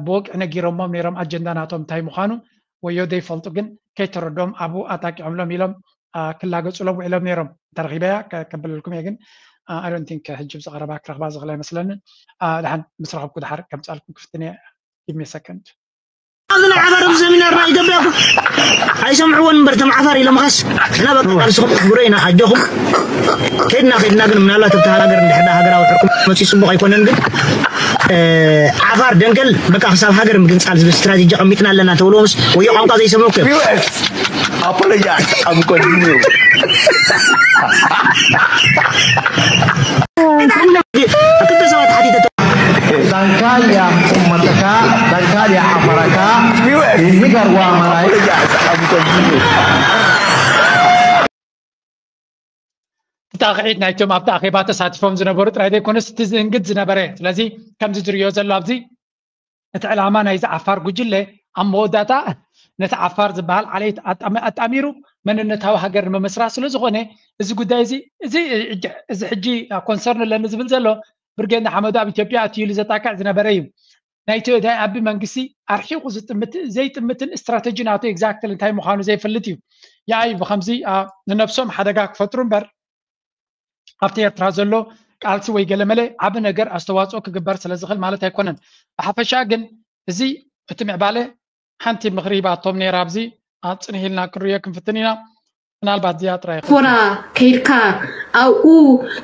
ብወግዒ ነጊሮሞም ነይሮም ኣጀንዳ ናቶም እንታይ ምዃኑ ወዮ ዘይፈልጡ ግን ከይተረዶም ኣብኡ ኣጣቂዖምሎም ኢሎም ክላገፁሎም ውዒሎም ነይሮም። ተረኪበያ ከብለልኩም እየ ግን I don't think ሕጂ ብዝቐረባ ክረኽባ ዝኽእል ኣይመስለንን። ድሓን ምስ ረኸብኩ ድሓር ከምፅኣልኩም ክፍትን እየ። Give me a second. ኣብዚ ናይ ዓፋር ኣብዚ ሰሚናር ናይ ኢትዮጵያ እኮ ኣይሰምዕዎን እምበር እቶም ዓፋር ኢሎምኻስ ንሕና በቃ ቃልስኹም ነሕብሮ ኢና ኣጆኹም። ከድና ከድና ግን ምናልባት ኣብቲ ሃገር እንድሕር ሃገራዊ ዕርቁ መፅኡ ፅቡቕ ኣይኮነን ግን ዓፋር ደንገል በቃ ክሳብ ሃገር ምግንፃል ዝብል ስትራቴጂ ኣቐሚጥና ኣለና ተብልዎምስ ወዮ ቋንቋ ዘይሰምዑ እኮ እዮም። Apologize. I'm continue. ክልተ ሰባት ሓቲተቶ ዳንካ ያ ኡመተካ ዳንካ ያ ዓፈረካ ይህገር ዋመራይ ጣቕዒት ናይቶም ኣብቲ ኣኼባ ተሳቲፎም ዝነበሩ ጥራይ ዘይኮነስ እቲ ዝእንግድ ዝነበረ። ስለዚ ከምዚ ዝርእዮ ዘሎ ኣብዚ እቲ ዕላማ ናይዚ ዓፋር ጉጅለ ኣብ መወዳእታ ነቲ ዓፋር ዝበሃል ዓሌት ኣጣሚሩ መንነታዊ ሃገር ንምምስራት ስለ ዝኾነ እዚ ጉዳይ እዚ እዚ ሕጂ ኮንሰርን ኣለኒ ዝብል ዘሎ ብርጌድ ንሓመዱ ኣብ ኢትዮጵያ ኣትዩ ኢሉ ዘጣቅዕ ዝነበረ እዩ። ናይ ኢትዮ ናይ ኣቢ መንግስቲ ኣርሒቑ ዝጥምት ዘይጥምትን ስትራተጂ ናቱ ኤግዛክትሊ እንታይ ምዃኑ ዘይፈልጥ እዩ። የኣይ ብከምዚ ንነብሶም ሓደጋ ክፈጥሩ እምበር ኣብቲ ኤርትራ ዘሎ ቃልሲ ወይ ገለመለ ዓቢ ነገር ኣስተዋፅኦ ክግበር ስለ ዝኽእል ማለት ኣይኮነን። ብሓፈሻ ግን እዚ እቲ ምዕባለ ሓንቲ ምኽሪ ሂባቶም ነይራ ኣብዚ ኣፅንሂ ኢልና ክንርእዮ ክንፍትን ኢና። ምናልባት እዚኣ ጥራይ ዲያስፖራ ከይድካ ኣብኡ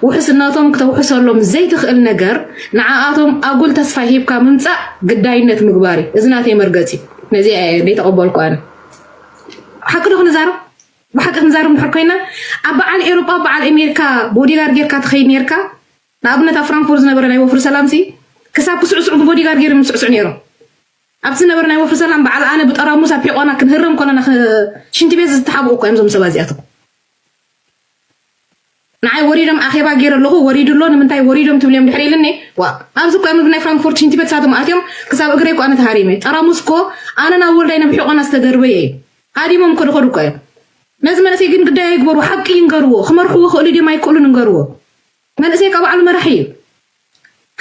ውሕስነቶም ክተውሕሰሎም ዘይትኽእል ነገር ንዓኣቶም ኣጉል ተስፋ ሂብካ ምምፃእ ግዳይነት ምግባር እዩ። እዚ ናተይ መርገፂ እዩ። ነዚ ዘይተቐበልኩ ኣነ ሓቂ ዶ ክንዛረብ ብሓቂ ክንዛረብ እንድሕር ኮይና ኣብ በዓል ኤሮጳ በዓል ኣሜሪካ ቦዲጋርድ ጌርካ ትኸይድ ነርካ ንኣብነት ኣብ ፍራንክፎርት ዝነበረ ናይ ወፍሪ ሰላም ሲ ክሳብ ክስዕስዑ ብቦዲጋርድ ገይሮም ዝስዕስዑ ነይሮም ኣብቲ ዝነበረ ናይ ወፍሪ ሰላም በዓል ኣነ ብጠራሙስ ኣብ ሒቆና ክንህረም ኮለና ሽንቲ ቤት ዝተሓብኡ እኮ እዮም ዞም ሰባት እዚኣቶም ንዓይ ወሪዶም ኣኼባ ገይረ ኣለኹ ወሪዱ ኣሎ ንምንታይ ወሪዶም ትብልዮም ድሕር ኢልኒ ዋ ኣብዚ እኮ እዮም ናይ ፍራንክፎርት ሽንቲ ቤት ሳቶም ኣትዮም ክሳብ እግረይ እኮ ኣነ ተሃሪመ ጠራሙስ እኮ ኣነ ናብ ወልዳይ ናብ ሒቆና ዝተደርበየ እዩ ሃዲሞም እኮ ድኸዱ እኮ እዮም ነዚ መንእሰይ ግን ግዳይ ኣይግበሩ ሓቂ ይንገርዎ ክመርሕዎ ክእሉ ድዮም ኣይክእሉን ንገርዎ መንእሰይ ካብ ባዕሉ መራሒ እዩ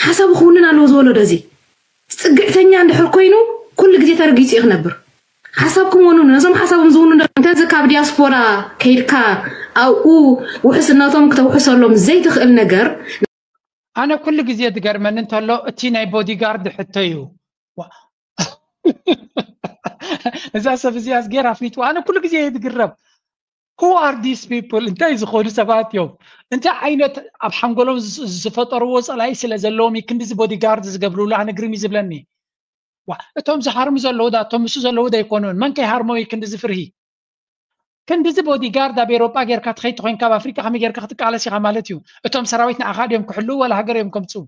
ሓሳቡ ክውንን ኣለዎ ዝወለዶ እዚ ፅግዕተኛ እንድሕር ኮይኑ ኩሉ ግዜ ተረጊፁ እዩ ክነብር ሓሳብኩም ወኑኑ ነዞም ሓሳቦም ዝውኑ እንተዚ ካብ ዲያስፖራ ከይድካ ኣብኡ ውሕስነቶም ክተውሕሰሎም ዘይትኽእል ነገር ኣነ ኩሉ ግዜ ዝገርመኒ እንተሎ እቲ ናይ ቦዲጋርድ ሕቶ እዩ እዛ ሰብ እዚኣ ገይራ ኣፍሊጥዋ ኣነ ኩሉ ግዜ እየ ዝግረም who are these people እንታይ ዝኾኑ ሰባት እዮም እንታይ ዓይነት ኣብ ሓንጎሎም ዝፈጠርዎ ፀላኢ ስለ ዘለዎም ክንዲዚ ቦዲጋርድ ዝገብርሉ ኣነ ግርም እዩ ዝብለኒ እቶም ዝሃርሙ ዘለዉ ዳ እቶም ምስ ዘለዉ ዶ ኣይኮኑን መን ከይሃርሞ እዩ ክንዲዚ ፍርሂ ክንዲዚ ቦዲጋርድ ኣብ ኤሮጳ ጌርካ ትኸይድ ተኮይንካ ኣብ ኣፍሪቃ ከመይ ጌርካ ክትቃለስ ኢኻ ማለት እዩ እቶም ሰራዊት ንዓኻ ድዮም ክሕልው ወላ ሃገር እዮም ከምፅኡ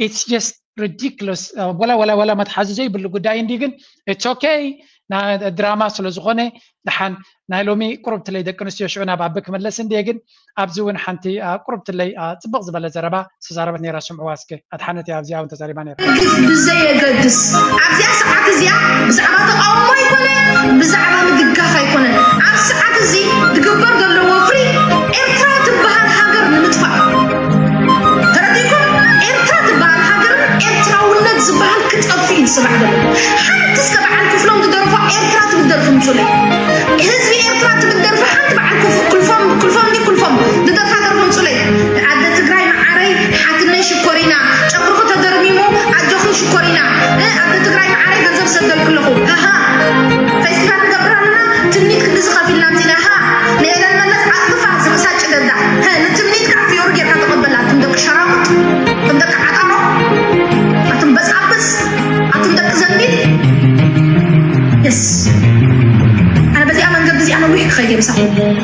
it's just ridiculous ወላ ወላ ወላ መትሓዚ ዘይብሉ ጉዳይ እንዲ ግን it's okay ድራማ ስለ ዝኾነ ድሓን ናይ ሎሚ ቁሩብ ትለይ ደቂ ኣንስትዮ ሽዑ ናብ ኣቢ ክመለስ እንዲ ግን ኣብዚ እውን ሓንቲ ቁሩብ ትለይ ፅብቕ ዝበለ ዘረባ ዝተዛረበት ነይራ ስምዕዋ እስከ ኣድሓነት እያ ኣብዚኣ እውን ተዛሪባ ነይራ ብዘየገድስ ኣብዚኣ ሰዓት እዚኣ ብዛዕባ ተቃውሞ ኣይኮነ ብዛዕባ ምድጋፍ ኣይኮነ ኣብ ሰዓት እዚ ዝግበር ዘሎ ወፍሪ ኤርትራ ትበሃል ሃገር ንምጥፋእ ተረዲኩም ኤርትራ ትበሃል ሃገርን ኤርትራውነት ዝበሃል ክጠፍ እዩ ዝስራሕ ዘሎ ሓንቲ እስከ በዓል ክፍሎም ዝደርፎ ኤርትራ ትብል ደርፊ ምጹለይ ህዝቢ ኤርትራ ትብል ደርፊ ሓንቲ በዓል ክልፎም ክልፎም እንዲ ክልፎም ዝደርፋ ደርፊ ምጹለይ ኣደ ትግራይ መዓረይ ሓትነይ ሽኮሪና ጨጉርኺ ተደርሚሙ ኣጆኺ ሽኮሪና ኣደ ትግራይ መዓረይ ገንዘብ ሰደልክለኹ ሃሃ ፌስቲቫል ንገብር ኣለና ትምኒት ክንዲ ዝኸፊልና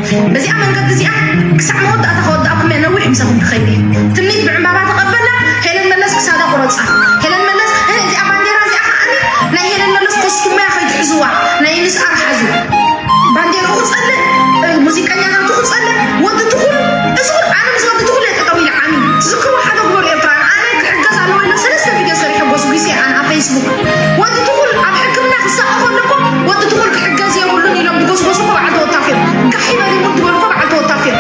በዚኣ መንገዲ እዚኣ ክሳዕ መወዳእታ ከወዳእኩም እየ። ነዊሕ ምሳኹም ክኸይድ እየ። ትምኒት ብዕምባባ ተቐበላ። ሄለን መለስ ክሳዳ ቁረፃ። ሄለን መለስ፣ "እ፣ እዚኣ ባንዴራ እዚኣ ከዓኒ ናይ ሄለን መለስ ኮስቱም እያ፣ ከይትሕዝዋ፣ ናይ ንስኣር ሓዙ። ባንዴራኡ ክፀልእ፣ እ፣ ሙዚቀኛታቱ ክፀልእ፣ ወዲ ትኹል፣ እዚ ኩሉ ኣነ ምስ ወዲ ትኹል እየ ጠጠው ኢለ ዓሚ። ትዝክሩ ሓደ ግበር ኤርትራ፣ ኣነ ክሕገዝ ኣለዎ ኢለ ሰለስተ ቪድዮ ሰሪሐ ጎስጒሰ ኣነ ኣብ ፌስቡክ። ወዲ ትኹል ኣብ ሕክምና ክሳቐ ከሎ እኮ ወዲ ትኹል ክሕገዝ የብሉን ኢሎም ዝጎስጎሱ እኮ በዓል ተወታፍ እዮም። ጋሕ ይበል ይሙት ዝበሉ እኮ በዓል ተወታፍ እዮም።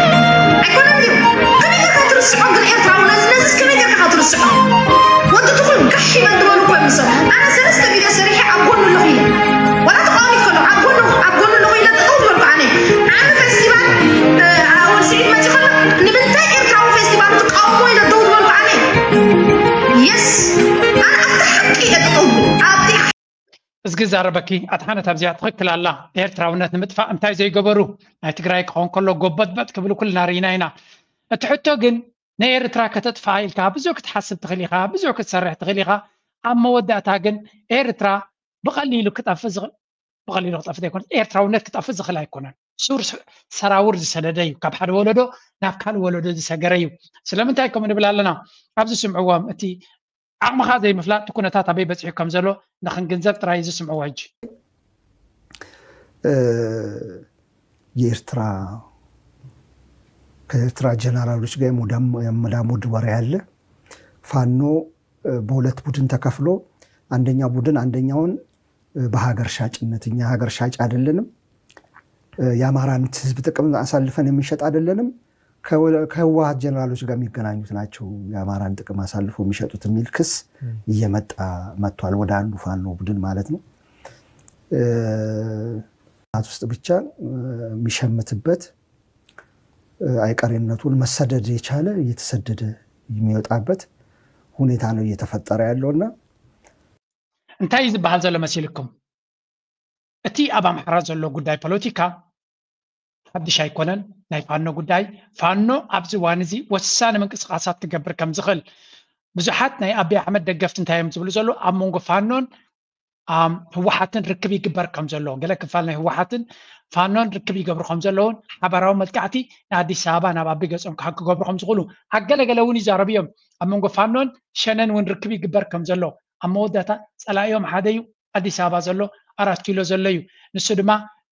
ኣይኮነን ድዩ? ከመይ ጌርካ ትርስዖ ግን ኤርትራዊ ነዚ፣ ነዚስ ከመይ ጌርካ ትርስዖ? ወዲ ትኹል ጋሕ ይበል ዝበሉ እኮ እዮም ንሶም። ኣነ ሰለስተ ቪድዮ ሰሪሐ ኣብ ጎኑ ኣለኹ ኢለ። ዋላ ተቃዋሚት ከሎ ኣብ ጎኑ፣ ኣብ ጎኑ ኣለኹ ኢለ ጠጠው ዝበልኩ ኣነ። ዓሚ ፌስቲቫል፣ እ፣ ኣወል ስዒድ መፂኡ ከሎ ንምንታይ ኤርትራዊ ፌስቲቫል ትቃወሞ ኢለ ደው ዝበልኩ ኣነ። የስ፣ ኣነ ኣብቲ ሓቂ እየ ጠጠው። ኣብቲ እዝጊ ዛረበኪ ኣድሓነት ኣብዚኣ ትኽክል ኣላ። ኤርትራውነት ንምጥፋእ እንታይ ዘይገበሩ? ናይ ትግራይ ክኸውን ከሎ ጎበጥበጥ ክብሉ ኩልና ርኢና ኢና። እቲ ሕቶ ግን ንኤርትራ ከተጥፍኣ ኢልካ ብዙሕ ክትሓስብ ትኽእል ኢኻ፣ ብዙሕ ክትሰርሕ ትኽእል ኢኻ። ኣብ መወዳእታ ግን ኤርትራ ብቐሊሉ ክጠፍእ ዝኽእል፣ ብቐሊሉ ክጠፍእ ዘይኮነስ ኤርትራውነት ክጠፍእ ዝኽእል ኣይኮነን። ሱር ስ-፣ ሰራውር ዝሰደደ እዩ። ካብ ሓደ ወለዶ ናብ ካልእ ወለዶ ዝሰገረ እዩ። ስለምንታይ ከምኡ ንብል ኣለና? ኣብዚ ስምዕዎም፣ እቲ ዓቕምኻ ዘይምፍላጥ እቲ ኩነታት ኣበይ በፂሑ ከም ዘሎ ንኽንግንዘብ ጥራይ እዩ ዝስምዕዎ። ሕጂ እ፣ የኤርትራ፣ ከኤርትራ ጀነራሎች ጋር የሞዳም-፣ የመዳሞድ ወሬ አለ። ፋኖ፣ እ፣ በሁለት ቡድን ተከፍሎ አንደኛው ቡድን አንደኛውን፣ እ፣ በሀገር ሻጭነት፣ "እኛ ሀገር ሻጭ አይደለንም፣ እ፣ የአማራን ህዝብ ጥቅም አሳልፈን የምንሸጥ አይደለንም፣ ከወ-፣ ከህወሀት ጀነራሎች ጋር የሚገናኙት ናቸው የአማራን ጥቅም አሳልፎ የሚሸጡት" የሚል ክስ ም። እየመጣ መጥቷል፣ ወደ አንዱ ፋኖ ቡድን ማለት ነው። እ፣ ውስጥ ብቻ፣ እ፣ የሚሸምትበት፣ እ፣ አይቀሬነቱን መሰደድ የቻለ እየተሰደደ የሚወጣበት ሁኔታ ነው እየተፈጠረ ያለውና እንታይ እዩ ዝበሃል ዘሎ መሲልኩም? እቲ ኣብ ኣምሓራ ዘሎ ጉዳይ ፖለቲካ ሓድሽ ኣይኮነን። ናይ ፋኖ ጉዳይ፣ ፋኖ ኣብዚ እዋን እዚ ወሳኒ ምንቅስቃሳት ክገብር ከም ዝኽእል ብዙሓት ናይ ኣቢይ ኣሕመድ ደገፍቲ እንታይ እዮም ዝብሉ ዘለዉ? ኣብ መንጎ ፋኖን፣ ኣም፣ ህወሓትን ርክብ ይግበር ከም ዘሎ፣ ገለ ክፋል ናይ ህወሓትን ፋኖን ርክብ ይገብሩ ከም ዘለውን ሓባራዊ መጥቃዕቲ ንኣዲስ ኣበባ ናብ ኣቢ ገጾም ክሃ-፣ ክገብሩ ከም ዝኽእሉ ኣብ ገለ ገለ እውን ይዛረቡ እዮም። ኣብ መንጎ ፋኖን ሸነን እውን ርክብ ይግበር ከም ዘሎ፣ ኣብ መወዳእታ ጸላኢኦም ሓደ እዩ፣ ኣዲስ ኣበባ ዘሎ፣ ኣራት ኪሎ ዘሎ እዩ። ንሱ ድማ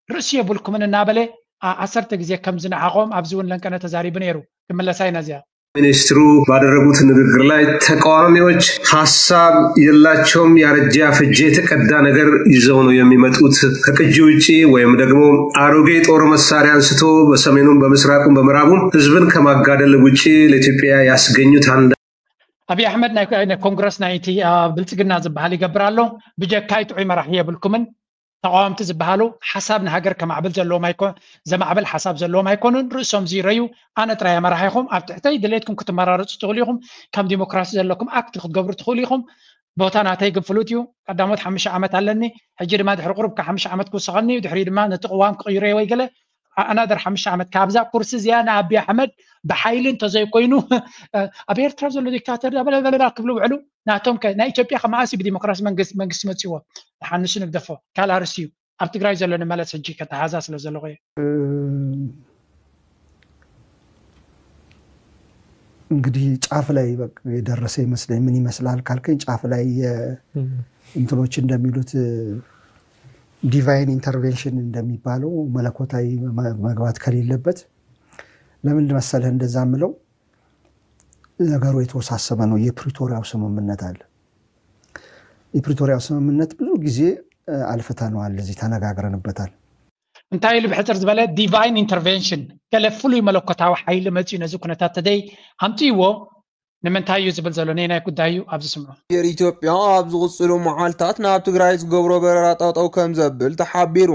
ርእሲ የብልኩምን እናበለ ዓ-፣ ዓሰርተ ግዜ ከም ዝነዓቖም ኣብዚ እውን ለንቀነ ተዛሪቡ ነይሩ። ክምለሳ ኢና እዚኣ። ሚኒስትሩ ባደረጉት ንግግር ላይ ተቃዋሚዎች ሀሳብ የላቸውም፣ ያረጀ ያፈጀ የተቀዳ ነገር ይዘው ነው የሚመጡት። ከቅጂ ውጪ ወይም ደግሞ አሮጌ ጦር መሳሪያ አንስቶ በሰሜኑም በምስራቁም በምዕራቡም ህዝብን ከማጋደል ውጪ ለኢትዮጵያ ያስገኙት አንድ ኣብይ ኣሕመድ ናይ፣ ናይ ኮንግረስ ናይቲ፣ አ፣ ብልጽግና ዝበሃል ይገብር ኣሎ። ብጀካይ ጥዑይ መራሒ የብልኩምን። ተቃወምቲ ዝበሃሉ ሓሳብ ንሃገር ከማዕብል ዘለዎም ኣይኮ-፣ ዘማዕብል ሓሳብ ዘለዎም ኣይኮኑን። ርእሶም ዝይረዩ፣ ኣነ ጥራይ ኣመራሒ ኢኹም፣ ኣብ ትሕተይ ድሌትኩም ክትመራረጹ ትኽእሉ ኢኹም፣ ከም ዲሞክራሲ ዘለኩም ኣክት ክትገብሩ ትኽእሉ ኢኹም። ቦታ ናተይ ግን ፍሉጥ እዩ። ቀዳሞት ሓሙሽተ ዓመት ኣለኒ፣ ሕጂ ድማ ድሕሪ ቁሩብ ካብ ሓሙሽተ ዓመት ክውሰኸኒ እዩ፣ ድሕሪ ድማ ነቲ ቅዋም ክቕይሮ እየ ወይ ገለ፣ ኣ-፣ ኣናደር ሓሙሽተ ዓመት ካብዛ ኩርሲ እዚኣ ንኣቢ ኣሕመድ ብሓይሊ እንተዘይኮይኑ፣ ኣብ ኤርትራ ዘሎ ዲክታተር በለበለበላ ክብሉ ውዕሉ። ናቶም ከ ናይ ኢትዮጵያ ከመኣስ ብዲሞክራሲ መንግስቲ፣ መንግስቲ መፅዎ ንሓንሱ ንግደፎ ካልእ ኣርእስቲ እዩ። ኣብ ትግራይ ዘሎ ንመለስ ሕጂ ከተሓዛ ስለ ዘለኹ እየ። እ፣ እንግዲህ ጫፍ ላይ በቃ የደረሰ ይመስለኝ። ምን ይመስላል ካልከኝ ጫፍ ላይ የ-፣ ም። እንትኖች እንደሚሉት ዲቫይን ኢንተርቬንሽን እንደሚባለው መለኮታዊ መ-፣ መግባት ከሌለበት ለምን መሰለህ እንደዛ ምለው? ነገሩ የተወሳሰበ ነው። የፕሪቶሪያው ስምምነት አለ። የፕሪቶሪያው ስምምነት ብዙ ጊዜ፣ እ፣ አልፍተነዋል፣ እዚህ ተነጋግረንበታል። እንታይ ኢሉ ብሕፅር ዝበለ ዲቫይን ኢንተርቬንሽን፣ ገለ ፍሉይ መለኮታዊ ሓይሊ መፂኡ ነዚ ኩነታት ተደይ ኣምፅእዎ ንምንታይ እዩ ዝብል ዘሎ ነየናይ ጉዳይ እዩ? ኣብዚ ስምዑ። ኣየር ኢትዮጵያ ኣብ ዝቕፅሉ መዓልታት ናብ ትግራይ ዝገብሮ በረራ ጠጠው ከም ዘብል ተሓቢሩ።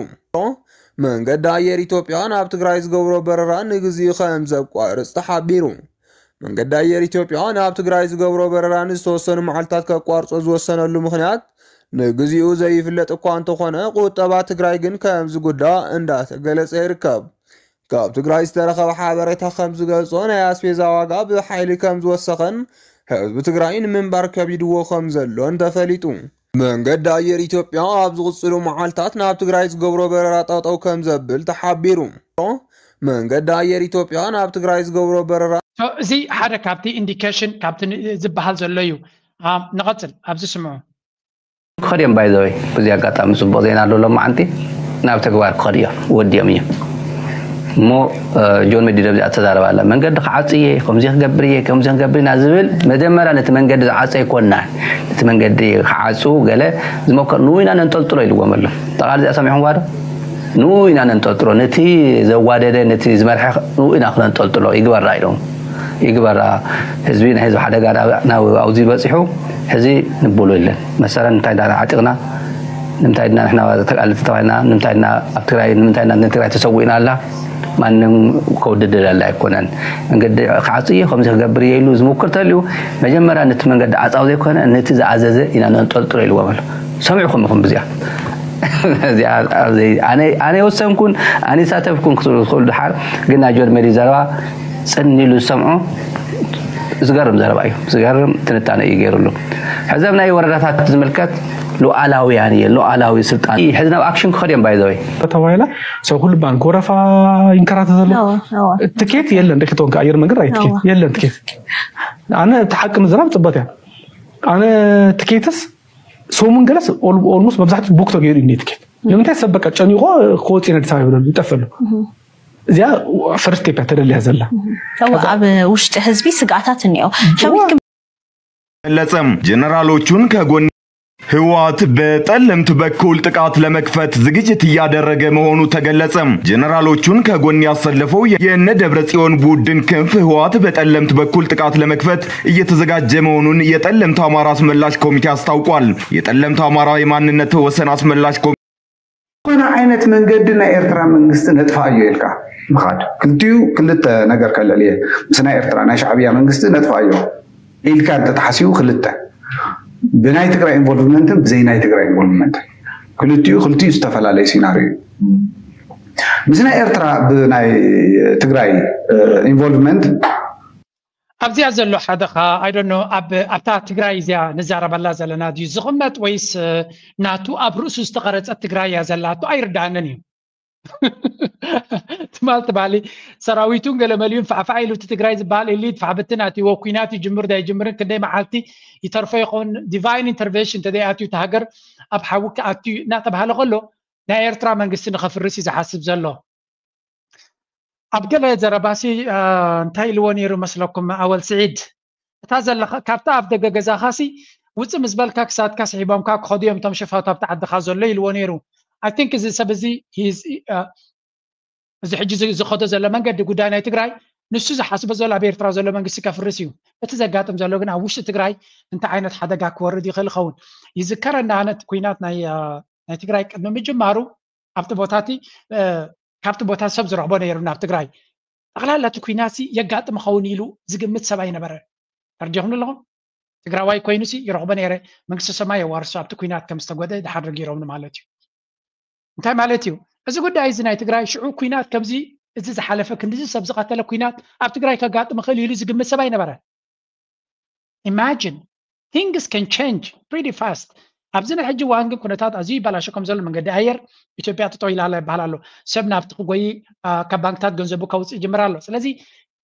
መንገዲ ኣየር ኢትዮጵያ ናብ ትግራይ ዝገብሮ በረራ ንግዚኡ ከም ዘቋርፅ ተሓቢሩ። መንገዲ ኣየር ኢትዮጵያ ናብ ትግራይ ዝገብሮ በረራ ንዝተወሰኑ መዓልታት ከቋርጾ ዝወሰነሉ ምኽንያት ንግዚኡ ዘይፍለጥ እኳ እንተኾነ፣ ቁጠባ ትግራይ ግን ከም ዝጉዳእ እንዳተገለጸ ይርከብ። ካብ ትግራይ ዝተረኸበ ሓበሬታ ከም ዝገልጾ፣ ናይ ኣስቤዛ ዋጋ ብሓይሊ ከም ዝወሰኸን ህዝቢ ትግራይ ንምንባር ከቢድዎ ከም ዘሎን ተፈሊጡ። መንገዲ ኣየር ኢትዮጵያ ኣብ ዝቕጽሉ መዓልታት ናብ ትግራይ ዝገብሮ በረራ ጠጠው ከም ዘብል ተሓቢሩ። መንገዲ ኣየር ኢትዮጵያ ናብ ትግራይ ዝገብሮ በረራ እዚ ሓደ ካብቲ ኢንዲኬሽን ካብቲ ዝበሃል ዘሎ እዩ። ንቐፅል፣ ኣብዚ ስምዑ። ክኸድ እዮም ባይዘወይ በዚ ኣጋጣሚ ፅቡቅ ዜና ኣሎ። ሎማዓንቲ ናብ ተግባር ክኸድ እዮም፣ ወዲኦም እዮም። እሞ ጆን መዲድ ኣብዚኣ ተዛረባ ኣላ። መንገዲ ክዓፅ እየ፣ ከምዚ ክገብር እየ፣ ከምዚ ክንገብር ኢና ዝብል መጀመርያ ነቲ መንገዲ ዝዓፀ ኣይኮናን። ነቲ መንገዲ ክዓፁ ገለ ዝመከር ንኡ ኢና ነንጠልጥሎ ኢልዎም ኣሎ። ጠቓሊ እዚኣ ሰሚዕኹምዋ ዶ? ንኡ ኢና ነንጠልጥሎ፣ ነቲ ዘዋደደ፣ ነቲ ዝመርሐ ንኡ ኢና ክነንጠልጥሎ። ይግበራ ኢሎም፣ ይግበራ። ህዝቢ ናይ ህዝቢ ሓደጋ ናብ ኣብዚ በፂሑ ሕዚ ንብሉ የለን። መሰረን እንታይ ኢና ዓጢቕና፣ ንምንታይ ድና ንሕና ተቃለቲ ተባሂልና፣ ንምንታይ ድና ኣብ ትግራይ፣ ንምንታይ ድና ንትግራይ ተሰዊእና ኣላ። ማንም ከውድደለላ ኣይኮነን። መንገዲ ክዓፅ እየ፣ ከምዚ ክገብር እየ ኢሉ ዝምክር ተልዩ መጀመርያ ነቲ መንገዲ ዓፃው ዘይኮነ ነቲ ዝኣዘዘ ኢና ነንጠልጥሎ ኢልዎም ኣሎ። ሰሚዕኩም ኢኹም ብዚኣ። እዚኣ ኣብዘይ ኣነ ኣነ የወሰንኩን ኣነ ይሳተፍኩን ክትብሉ ትኽእሉ ድሓር፣ ግን ናይ ጆን መዲድ ዘረባ ጽን ኢሉ ዝሰምዖ ዝገርም ዘረባ እዩ። ዝገርም ትንታነ እዩ ገይሩሉ። ሕዚ ኣብ ናይ ወረዳታት ዝምልከት ሉዓላውያን እየ፣ ሉዓላዊ ስልጣን እዩ። ሕዚ ናብ ኣክሽን ክኸድ እዮም ባይዘወይ። ተባሂላ ሰብ ኩሉ ባንክ ወረፋ ይንከራተት ዘሎ። ትኬት የለን፣ ርኢኽቶን ከ ኣየር መንገድ ራይ ትኬት የለን። ትኬት ኣነ እቲ ሓቂ ምዝራብ ጽበት እያ። ኣነ ትኬትስ ሰሙን ገለስ ኦልሞስት መብዛሕትኡ ቡክ ተገይሩ እዩ ትኬት። ንምንታይ ሰብ በቃ ጨኒቆ ክወፅእ ኢና ኣዲስ ኣበባ ይብለሉ ይጠፍእ ኣሎ። እዚኣ ፈርስት ስቴፕ እያ ተደልያ ዘላ። እወ፣ ኣብ ውሽጢ ህዝቢ ስግኣታት እኒኦ። ሸዊት ግን ገለጸ። ጀነራሎቹን ከጎን ህወሓት በጠለምት በኩል ጥቃት ለመክፈት ዝግጅት እያደረገ መሆኑ ተገለጸ። ጀነራሎቹን ከጎን ያሰለፈው የነ ደብረ ጽዮን ቡድን ክንፍ ህወሓት በጠለምት በኩል ጥቃት ለመክፈት እየተዘጋጀ መሆኑን የጠለምት አማራ አስመላሽ ኮሚቴ አስታውቋል። የጠለምት አማራ የማንነት ወሰን አስመላሽ ኮሚቴ ዝኾነ ዓይነት መንገዲ ናይ ኤርትራ መንግስቲ ነጥፋዮ ኢልካ ምኻድ ክልቲኡ ክልተ ነገር ከልዕል እየ። ምስ ናይ ኤርትራ ናይ ሻዕብያ መንግስቲ ነጥፋዮ ኢልካ እንተተሓሲቡ ክልተ ብናይ ትግራይ ኢንቮልቭመንትን ብዘይ ናይ ትግራይ ኢንቮልቭመንትን ክልቲኡ ክልቲኡ ዝተፈላለየ ሲናሪዮ እዩ። ምስ ናይ ኤርትራ ብናይ ትግራይ ኢንቮልቭመንት ኣብዚኣ ዘሎ ሓደ ኸ I don't know ኣብ ኣብታ ትግራይ እዚኣ ንዛረበላ ዘለና ድዩ ዝቕመጥ ወይስ ናቱ ኣብ ርእሱ ዝተቐረጸት ትግራይ እያ ዘላቶ ኣይርዳእንን እዩ። ትማል ትባሊ ሰራዊቱን ገለመሊኡን ፋዕፋዕ ኢሉ እቲ ትግራይ ዝበሃል ኤሊት ፋሕብትን ኣትይዎ ኩናት ይጅምር ዳይጅምርን ክንደይ መዓልቲ ይተርፎ ይኸውን ዲቫይን ኢንተርቬንሽን እንተዘይኣትዩ እቲ ሃገር ኣብ ሓዊ ክኣትዩ እናተባሃለ ከሎ ናይ ኤርትራ መንግስቲ ንኸፍርስ እዩ ዝሓስብ ዘሎ። ኣብ ገለ ዘረባሲ እንታይ ኢልዎ ነይሩ መስለኩም ኣወል ስዒድ? እታ ዘለኻ ካብታ ኣፍ ደገ ገዛኻሲ ውፅእ ምስ በልካ ክሳድካ ስሒቦምካ ክኸዱ እዮም እቶም ሸፋቱ ኣብቲ ዓድኻ ዘሎ ኢልዎ ነይሩ። I think እዚ ሰብ እዚ እዚ ሕጂ ዝኸዶ ዘሎ መንገዲ ጉዳይ ናይ ትግራይ ንሱ ዝሓስቦ ዘሎ ኣብ ኤርትራ ዘሎ መንግስቲ ከፍርስ እዩ። እቲ ዘጋጥም ዘሎ ግን ኣብ ውሽጢ ትግራይ እንታይ ዓይነት ሓደጋ ክወርድ ይኽእል ይኸውን? ይዝከረና ኣነ እቲ ኩናት ናይ ናይ ትግራይ ቅድሚ ምጅማሩ ኣብቲ ቦታ እቲ ካብቲ ቦታ ሰብ ዝረኽቦ ነይሩ ናብ ትግራይ ጠቕላላ እቲ ኩናት የጋጥም ኸውን ኢሉ ዝግምት ሰብ ኣይነበረ። ተርዲኹም ኣለኹም ትግራዋይ ኮይኑሲ ይረኽቦ ነይረ መንግስቲ ሰማይ የዋርሶ ኣብቲ ኩናት ከም ዝተጎደ ድሓር ነጊሮምኒ ማለት እዩ። እንታይ ማለት እዩ እዚ ጉዳይ እዚ ናይ ትግራይ ሽዑ ኩናት ከምዚ እዚ ዝሓለፈ ክንዲዚ ሰብ ዝቐተለ ኩናት ኣብ ትግራይ ከጋጥም ይኽእል ኢሉ ዝግምት ሰብ ኣይነበረ። Imagine things can change pretty fast። ኣብዚ ናይ ሕጂ እዋን ግን ኩነታት ኣዝዩ ይበላሾ ከም ዘሎ መንገዲ ኣየር ኢትዮጵያ ጠጠው ኢላ ኣላ ይበሃል ኣሎ። ሰብ ናብቲ ክጎይ ካብ ባንክታት ገንዘቡ ከውፅእ ይጅምር ኣሎ። ስለዚ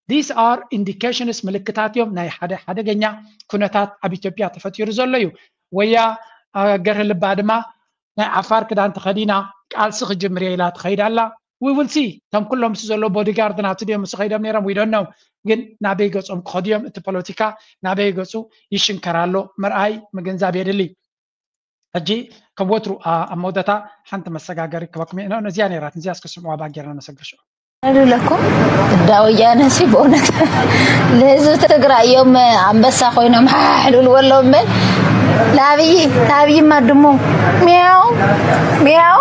these are indications ምልክታት እዮም ናይ ሓደ ሓደገኛ ኩነታት ኣብ ኢትዮጵያ ተፈጢሩ ዘሎ እዩ። ወያ ገርህ ልባ ድማ ናይ ዓፋር ክዳን ተኸዲና ቃልሲ ክጅምር እየ ኢላ ትኸይድ ኣላ። We will see እቶም ኩሎም ምስ ዘሎ ቦዲጋርድ ናቱ ድዮም ምስ ከይዶም ነይሮም we don't know። ግን ናበይ ገጾም ክኸዱ እዮም እቲ ፖለቲካ ናበይ ገጹ ይሽንከር ኣሎ ምርኣይ ምግንዛብ የድሊ። ሕጂ ከም ወትሩ ኣብ መወዳእታ ሓንቲ መሰጋገሪ ክበኩም እየ ነዚያ ነይራት እዚያ እስከ ስምዕዋ ባጌርና መሰገሽዑ ልብለኩም እንዳ ወያነ ሲ ብእውነት ንህዝቢ ትግራይ እዮም ኣንበሳ ኮይኖም ሓሕልልዎ ኣለዉ እምበር ለኣብይ ለኣብይማ ድሙ ሚያው ሚያው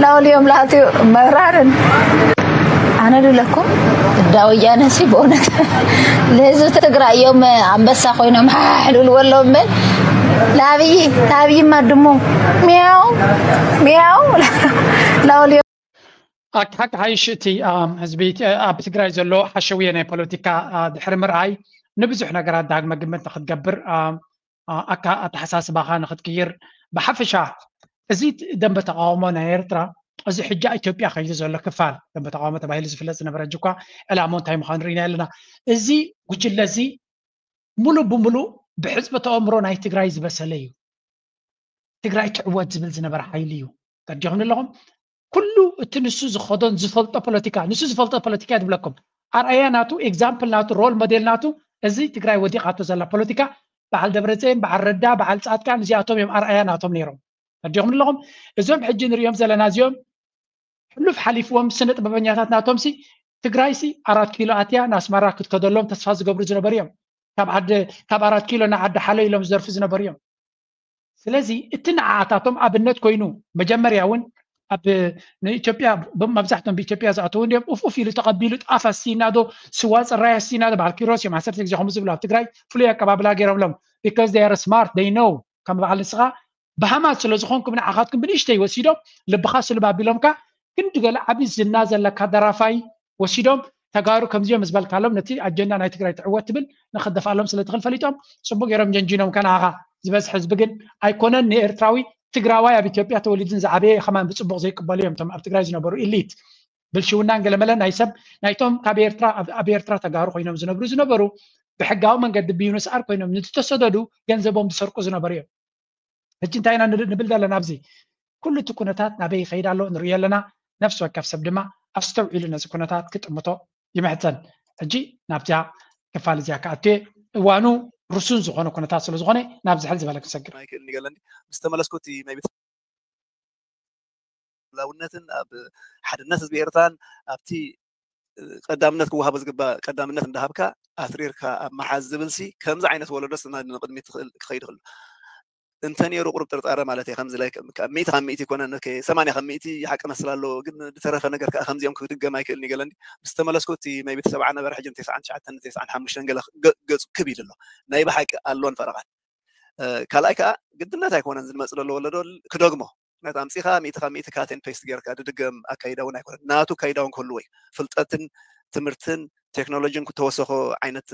ላውልዮም ላትዩ መብራርን ኣነ ልብለኩም እንዳ ወያነ ሲ ብእውነት ንህዝቢ ትግራይ እዮም ኣንበሳ ኮይኖም ሓሕልልዎ ኣለዉ እምበር ለኣብይ ለኣብይማ ድሙ ሚያው ሚያው ላውልዮም ኣክ ሓቂ ሓይሽ እቲ ህዝቢ ኣብ ትግራይ ዘሎ ሓሸውየ ናይ ፖለቲካ ድሕሪ ምርኣይ ንብዙሕ ነገራት ዳግመ ግምት ንክትገብር ኣካ ኣተሓሳስባኻ ንክትቅይር ብሓፈሻ እዚ ደንበ ተቃውሞ ናይ ኤርትራ እዚ ሕጂ ኣብ ኢትዮጵያ ከይዱ ዘሎ ክፋል ደንበ ተቃውሞ ተባሂሉ ዝፍለጥ ዝነበረ ሕጂ እኳ ዕላምኡ እንታይ ምዃኑ ርኢና ኣለና። እዚ ጉጅለ እዚ ሙሉ ብሙሉ ብሕፅበተ ኣእምሮ ናይ ትግራይ ዝበሰለ እዩ። ትግራይ ትዕወት ዝብል ዝነበረ ሓይሊ እዩ። ተረዲኹም ኣለኹም? ኩሉ እቲ ንሱ ዝኸዶን ዝፈልጦ ፖለቲካ፣ ንሱ ዝፈልጦ ፖለቲካ ድብለኩም፣ ኣርኣያ ናቱ፣ ኤግዛምፕል ናቱ፣ ሮል ሞዴል ናቱ፣ እዚ ትግራይ ወዲቓቶ ዘላ ፖለቲካ፣ በዓል ደብረፅዮን፣ በዓል ረዳ፣ በዓል ፃድቃን፣ እዚኣቶም እዮም ኣርኣያ ናቶም ነይሮም። ተረዲኹም ኣለኹም? እዞም ሕጂ ንሪኦም ዘለና እዚኦም ሕሉፍ ሓሊፍዎም ስነ ጥበበኛታት ናቶም ሲ ትግራይ ሲ ኣራት ኪሎ ኣትያ ንኣስመራ ክትከደሎም ተስፋ ዝገብሩ ዝነበሩ እዮም። ካብ ዓዲ ካብ ኣራት ኪሎ ንዓዲ ሓሎ ኢሎም ዝደርፉ ዝነበሩ እዮም። ስለዚ እቲ ንዓኣታቶም ኣብነት ኮይኑ መጀመርያ እውን ኣብ ንኢትዮጵያ መብዛሕቶም ብኢትዮጵያ ዝኣተዉ እንዲኦም ኡፍ ኡፍ ኢሉ ተቐቢሉ ጣፍ ኣስቲና ዶ ስዋ ፅራይ ኣስቲና ዶ በዓል ኪሮስ እዮም ዓሰርተ ግዜ ከምኡ ዝብሉ ኣብ ትግራይ ፍሉይ ኣቀባብላ ገይሮምሎም because they are smart they know ከም በዓል ንስኻ ብሃማት ስለ ዝኾንኩም ንዓኻትኩም ብንእሽተይ ወሲዶም ልብኻ ስልብ ኣቢሎምካ ክንዲ ገለ ዓብዪ ዝና ዘለካ ደራፋይ ወሲዶም ተጋሩ ከምዚኦም ዝበልካሎም ነቲ ኣጀንዳ ናይ ትግራይ ትዕወት ትብል ንክደፍኣሎም ስለ ትኽእል ፈሊጦም ፅቡቅ ገይሮም ጀንጂኖም ከናኻ ዝበዝሕ ህዝቢ ግን ኣይኮነን ንኤርትራዊ ትግራዋይ ኣብ ኢትዮጵያ ተወሊድን ዝዓበየ ከማን ብፅቡቅ ዘይቅበሉ እዮም እቶም ኣብ ትግራይ ዝነበሩ ኢሊት ብልሽውናን ገለመለ ናይ ሰብ ናይቶም ካብ ኤርትራ ኣብ ኤርትራ ተጋሩ ኮይኖም ዝነብሩ ዝነበሩ ብሕጋዊ መንገዲ ብዩንስኣር ኮይኖም ንዝተሰደዱ ገንዘቦም ዝሰርቁ ዝነበሩ እዮም ሕጂ እንታይ ኢና ንብል ዘለና ኣብዚ ኩሉ እቲ ኩነታት ናበይ ይኸይድ ኣሎ ንሪኦ ኣለና ነፍሲ ወከፍ ሰብ ድማ ኣስተውዒሉ ነዚ ኩነታት ክጥምቶ ይምሕፀን ሕጂ ናብዚኣ ክፋል እዚኣ ክኣትየ እዋኑ ርሱን ዝኾነ ኩነታት ስለ ዝኾነ ናብዚ ሕል ዝበለ ክንሰግር ኣይክእል ይገለኒ ምስ ተመለስኩ እቲ ናይ ቤት ላውነትን ኣብ ሓድነት ህዝቢ ኤርትራን ኣብቲ ቀዳምነት ክወሃቦ ዝግባእ ቀዳምነት እንዳሃብካ ኣትሪርካ ኣብ መሓዝ ዝብል ሲ ከምዚ ዓይነት ወለዶስ ንቕድሚት ክኸይድ ክእል እንተ ነይሩ ቁሩብ ጥርጣረ ማለት እየ ከምዚ ላይ ሚእቲ ካብ ሚእቲ ይኮነ ሰማንያ ካብ ሚእቲ ሓቂ መስል ኣለዎ ግን ዝተረፈ ነገር ከዓ ከምዚኦም ክድገም ኣይክእልን ይገለኒ ምስ ተመለስኩ እቲ maybe ሰብዓ ነበረ ሕጂ ተስዓን ትሽዓተን ተስዓን ሓሙሽተን ገለ ገፁ ክብ ኢሉ ኣሎ ናይ ብሓቂ ኣሎን ፈረቓን ካልኣይ ከዓ ግድነት ኣይኮነን ዝመፅ ዘሎ ወለዶ ክደግሞ ምክንያቱ ኣምፂኻ ሚእቲ ካብ ሚእቲ cut and paste ጌርካ ድድገም ኣካይዳ እውን ኣይኮነን ናቱ ኣካይዳ እውን ክህልዎ እዩ ፍልጠትን ትምህርትን ቴክኖሎጂን ክተወሰኮ ዓይነት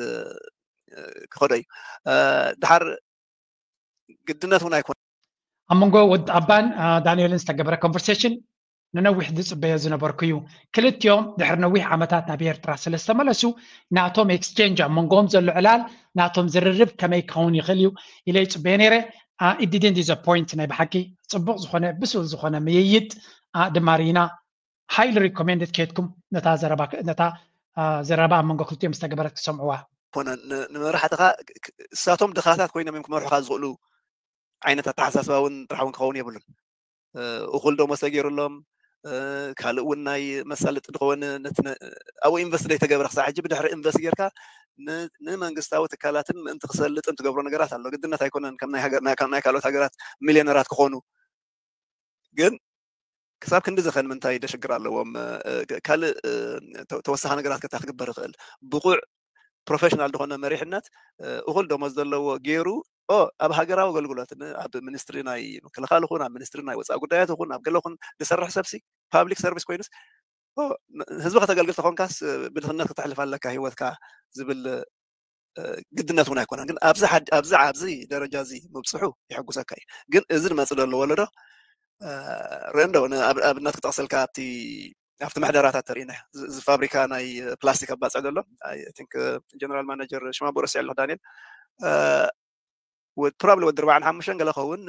ክኸዶ እዩ ድሓር ግድነት እውን ኣይኮነን ኣብ መንጎ ወዲ ኣባን ዳንኤልን ዝተገበረ conversation ንነዊሕ ዝፅበዮ ዝነበርኩ እዩ ክልቲኦም ድሕሪ ነዊሕ ዓመታት ናብ ኤርትራ ስለ ዝተመለሱ ናቶም exchange ኣብ መንጎኦም ዘሎ ዕላል ናቶም ዝርርብ ከመይ ክኸውን ይኽእል እዩ ኢለ ይፅበዮ ነይረ it didn't disappoint ናይ ብሓቂ ፅቡቅ ዝኾነ ብስል ዝኾነ ምይይጥ ድማ ርኢና highly recommended ከድኩም ነታ ዘረባ ነታ ዘረባ ኣብ መንጎ ክልቲኦም ዝተገበረት ክሰምዕዋ ኮነ ንመራሕትኻ እሳቶም ድኻታት ኮይኖም እዮም ክመርሑኻ ዝኽእሉ ዓይነት ኣተሓሳስባ እውን ጥራሕ እውን ክኸውን የብሉን እኹል ደሞዝ ተገይሩሎም ካልእ እውን ናይ መሳለጢ ድኸውን ኣብኡ ኢንቨስት ዘይተገብረ ክሳዕ ሕጂ ብድሕሪ ኢንቨስት ጌርካ ንመንግስታዊ ትካላትን ምእንቲ ክሰልጥን ትገብሮ ነገራት ኣሎ ግድነት ኣይኮነን ከም ናይ ካልኦት ሃገራት ሚሊዮነራት ክኾኑ ግን ክሳብ ክንዲ ዘኸን ምንታይ ደሽግር ኣለዎም ካልእ ተወሳኺ ነገራት ከታ ክግበር ይኽእል ብቑዕ ፕሮፌሽናል ዝኾነ መሪሕነት እኹል ደሞዝ ዘለዎ ገይሩ ኣብ ሃገራዊ ኣገልግሎት ኣብ ሚኒስትሪ ናይ ምክልኻል ኹን ኣብ ሚኒስትሪ ናይ ወፃኢ ጉዳያት ኹን ኣብ ገለኹን ዝሰርሕ ሰብሲ ፓብሊክ ሰርቪስ ኮይኑስ ህዝቢ ከተገልግል ተኾንካስ ብድኽነት ክተሕልፍ ኣለካ ሂወትካ ዝብል ግድነት እውን ኣይኮነን ግን ኣብዚ ኣብዚ ኣብዚ ደረጃ እዚ ምብፅሑ የሐጉሰካ እዩ ግን እዚ ዝመፅእ ዘሎ ወለዶ ርእ እንዶ ኣብነት ክጠቕሰልካ ኣብቲ ኣብቲ ምሕደራታት ተርእና እዚ ፋብሪካ ናይ ፕላስቲክ ኣባፅዕ ዘሎ ጀነራል ማናጀር ሽማ ቦረስ ያለኹ ዳንኤል ፕሮባብሊ ወዲ ኣርባዓን ሓሙሽተን ገለ ኸውን